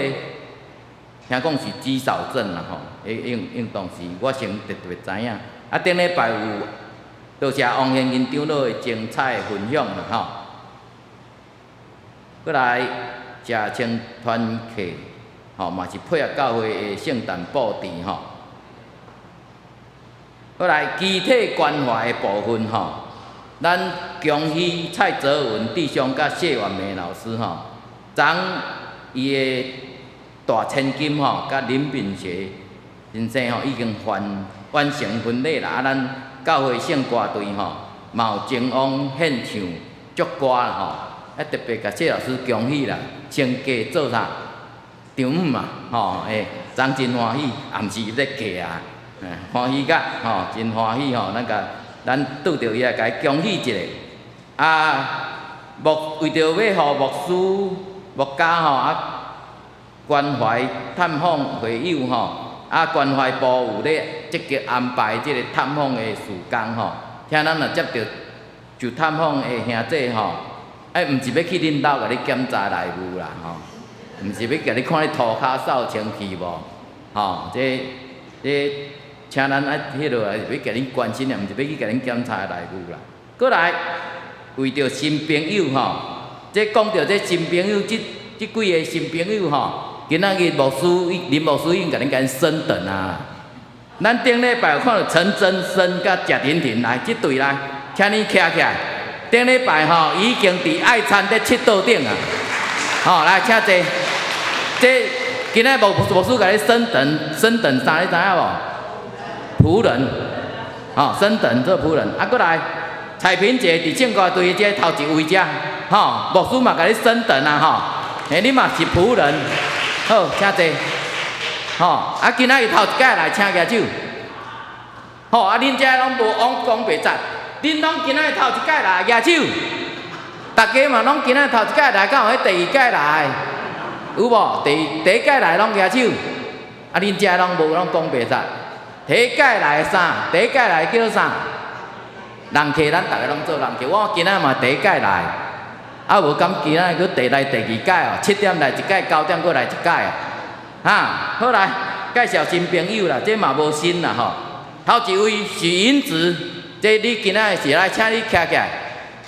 聽講是肌少症啦吼，應應當是我先特別知影。啊，頂禮拜有多謝王賢仁長老的精彩分享啦吼。閣來社青團契吼，嘛是配合教會的聖誕布置吼。閣來肢體關懷的部分吼，咱恭喜蔡澤文弟兄佮謝婉梅老師吼，昨伊的大千金吼，佮林敏學先生吼，已經完成婚禮啦。啊，咱教會聖歌隊吼，嘛有前往獻唱祝歌啦吼。啊，特別共謝老師恭喜啦，升格做啥？丈母嘛，吼，欸，昨真歡喜，也毋是咧嫁啊，歡喜甲吼，真歡喜吼，咱共咱拄著伊來共伊恭喜一下。啊，牧為著欲予牧師、牧家吼啊關懷探訪會友吼，啊關懷部有咧積極安排這个探訪的事工吼。請咱若接著就探訪的兄弟吼，哎，毋是欲去恁兜共你檢查內務啦吼，毋是欲共你看你塗跤掃清氣無，吼，這請咱愛彼落來是欲共恁關心的，毋是欲去共恁檢查內務啦。閣來，為著新朋友吼，這講著這新朋友，這幾个新朋友吼，今仔日牧師林牧師已經共恁共升等啊。咱頂禮拜有看著陳真生佮賈婷婷來，這對來，請你徛起來。頂禮拜吼已經佇愛餐咧七桌頂啊，吼，來請坐。這今仔牧師共你升等，升等啥？你知影無？僕人，吼，升等做僕人。啊，閣來彩萍姐佇聖歌隊這頭一位遮，吼，牧師嘛共你升等啊，吼，嘿，你嘛是僕人。好，請坐。吼，啊，今仔日頭一擺來，請舉手。吼，啊，恁遮攏無講講袂實，恁攏今仔日頭一擺來舉手。逐家嘛攏今仔日頭一擺來，敢有彼第二擺來？有無？第一擺來攏舉手。啊，恁遮攏無攏講袂實。第一擺來啥？第一擺來叫啥？人客，咱逐家攏做人客。我今仔嘛第一擺來，啊無敢今仔閣第來第二擺哦，7點來一擺，9點閣來一擺啊。哈，好來介紹新朋友啦，這嘛無新啦吼。頭一位許銀子，這你今仔是來，請你徛起來。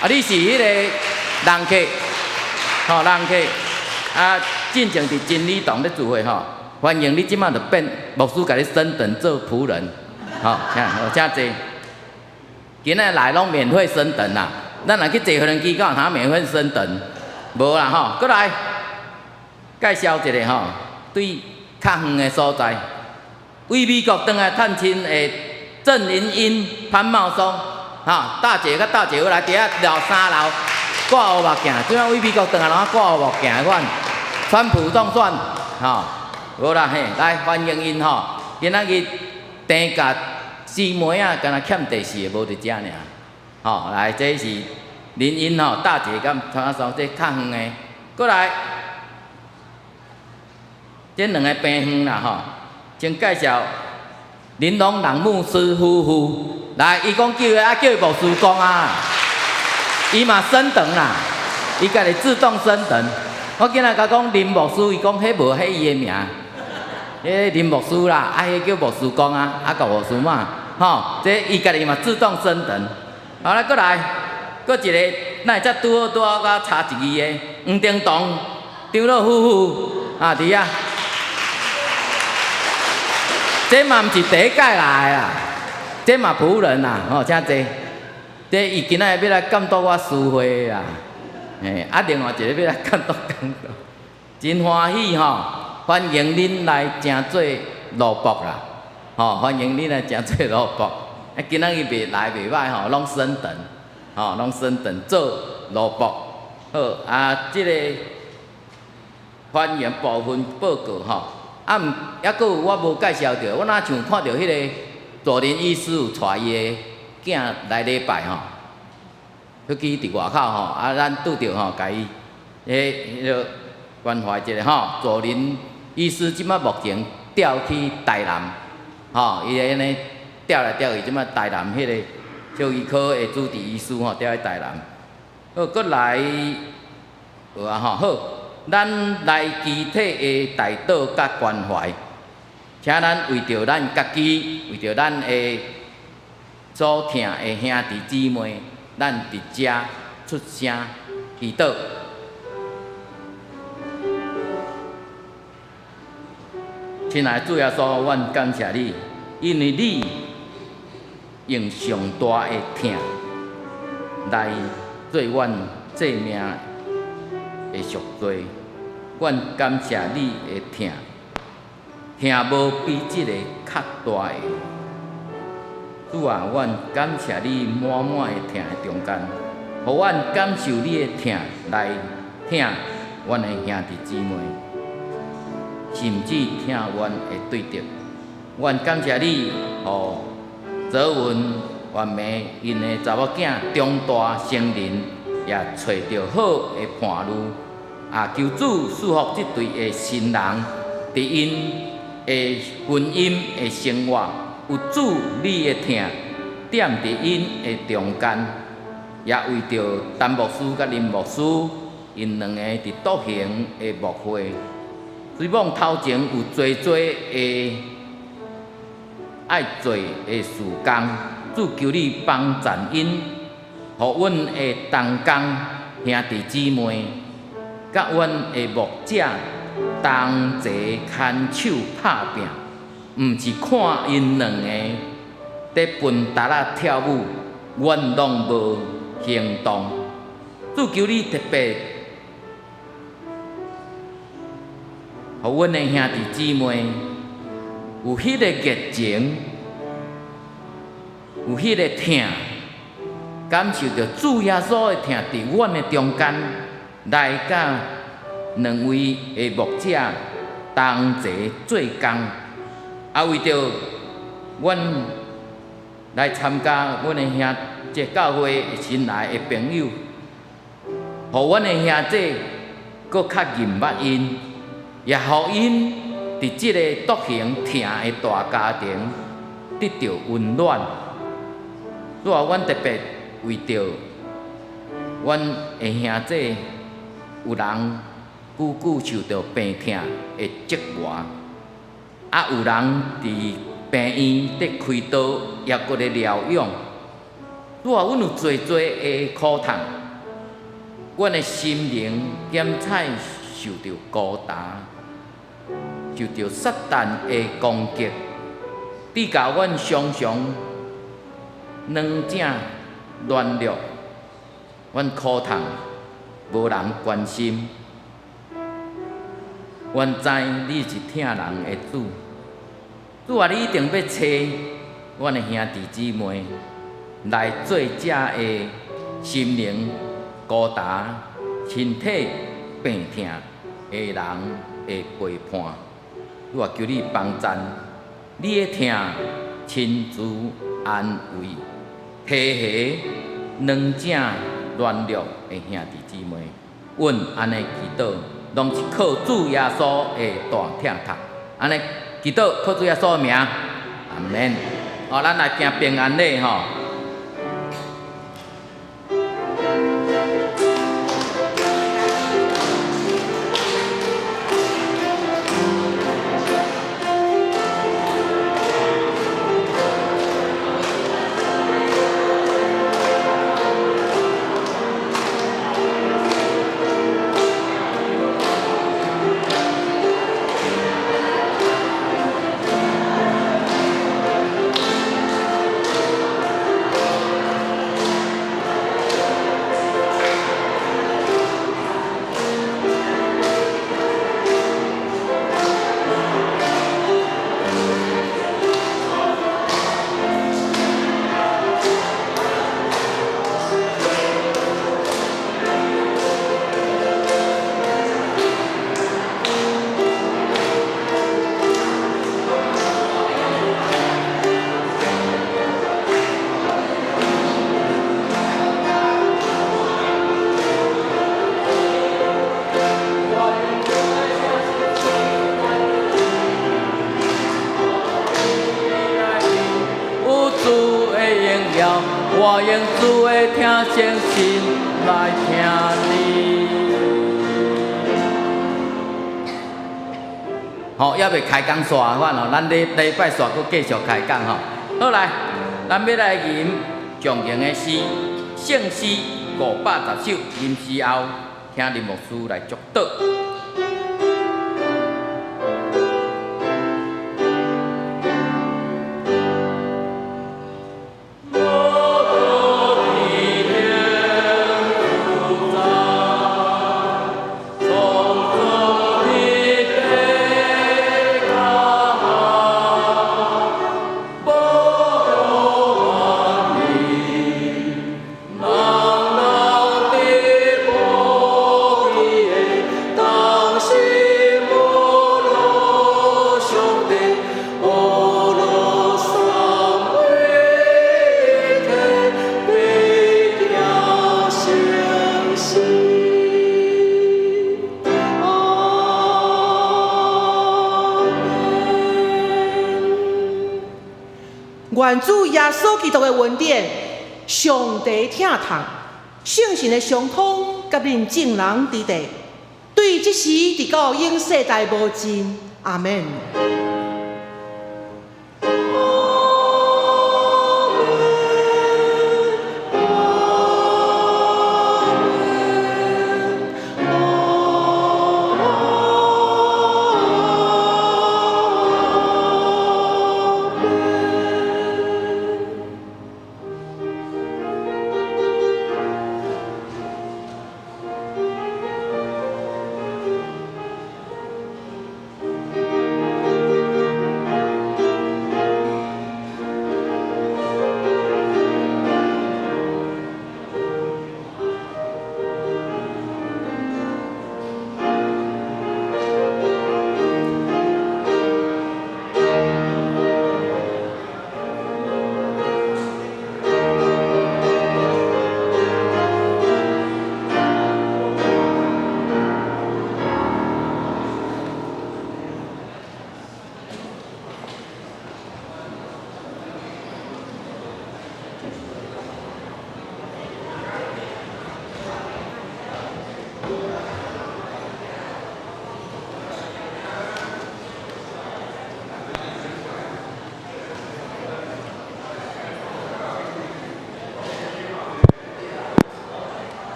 啊，你是彼個人客，吼人客，啊，進前佇真理堂咧聚會吼，歡迎你這馬就變牧師共你升等做僕人，吼，請好請坐。今仔來攏免費升等啦，咱若去坐飛機，敢有通免費升等？無啦吼，閣來介紹一个吼，對較遠的所在，為美國轉來探親的鄭玲英、潘茂松，哈，大姐佮大姐夫來佇遐樓三樓掛烏目鏡，這擺為美國轉來攏掛烏目鏡款，川普當選，吼，無啦嘿，來歡迎𪜶吼，今仔日甜佮姊妹仔，敢若欠第四个無佇遮爾，吼，來這是林英吼，大姐佮潘茂松這較遠的，閣來。這兩个病院啦吼，先介紹林龍人牧師夫婦來，伊講叫伊啊叫伊牧師公啊，伊嘛升等啦，伊家己自動升等。我今仔共講林牧師，伊講彼無彼伊的名，彼林牧師啦，啊彼叫牧師公啊，啊共牧師嘛，吼，這伊家己嘛自動升等。好來，閣來，閣一个，哪會才拄好拄好佮差一字的黃丁東長老夫婦啊，佇遐。這嘛毋是第一擺來啦，這嘛僕人啦，吼，請坐。這伊今仔日欲來監督我司會啦，嘿，啊，另外一个欲來監督監督，真歡喜吼，歡迎恁來成做奴僕啦，吼，歡迎恁來成做奴僕。啊，今仔日袂來袂歹吼，攏升等，吼，攏升等做奴僕。好，啊，這個歡迎部分報告吼。啊，毋，猶閣有我無介紹著，我若像看著彼个左林醫師有帶伊的囝來禮拜吼，出去佇外口吼，啊，咱拄著吼，共伊彼个關懷一下吼。左林醫師這擺目前調去台南，吼，伊會按呢調來調去，這擺台南彼個獸醫科的主治醫師吼，調去台南。好，閣來有啊吼，好。咱來肢體的代禱佮關懷，請咱為著咱家己，為著咱的所疼的兄弟姊妹，咱佇遮出聲祈禱。親愛的主耶穌，阮感謝你，因為你用上大的疼，來做阮性命的贖罪。阮感謝你的疼，疼無比這個較大的。主啊，阮感謝你滿滿的疼的中間，予阮感受你的疼來疼阮的兄弟姊妹，甚至疼阮的對敵。阮感謝你，予澤文、袁梅𪜶的查某囝長大成人，也揣著好的伴侶。啊，求主賜福這對的新人，佇𪜶的婚姻的生活，有主你的疼踮佇𪜶的中間，也為著陳牧師佮林牧師，𪜶兩个佇獨行的牧會，雖罔頭前有濟濟的愛做的事工，主求你幫贊𪜶，予阮的同工兄弟姊妹，佮阮的牧者同齊牽手拍拚，毋是看𪜶兩个佇分搭仔跳舞，阮攏無行動。主求你特別，予阮的兄弟姊妹有彼个熱情，有彼个疼，感受著主耶穌的疼佇阮的中間，來佮兩位的牧者同齊做工，啊，為著阮來參加阮的兄這教會新來的朋友，予阮的兄弟閣較認捌𪜶，也予𪜶佇這个獨行疼的大家庭得著溫暖。主啊，阮特別為著阮的兄弟有人久久受著病痛的折磨，啊，有人佇病院佇開刀，抑閣咧療養。主啊，阮有濟濟的苦痛，阮的心靈檢采受著孤單，受著撒旦的攻擊，致予阮常常軟正軟弱，阮苦痛無人關心。阮知你是疼人的主，主啊，你一定欲揣阮的兄弟姊妹來做這的心靈孤單、身體病痛的人的陪伴。主啊，求你幫贊，你的疼親自安慰、提攜軟正軟弱的兄弟姊妹。阮按呢祈禱，攏是靠主耶穌的大疼痛。按呢祈禱，靠主耶穌的名，阿們。好，咱來行平安禮吼。有主的榮耀，我用主的疼誠心來疼你。吼，猶未開講煞款吼，咱禮禮拜煞閣繼續開講吼。好來，咱欲來吟上型的詩，聖詩510首，吟詩後，請林牧師來祝禱。願主耶穌基督的恩典、上帝疼痛、聖神的相通，佮恁眾人佇咧，對這時直到永世代無盡。阿門。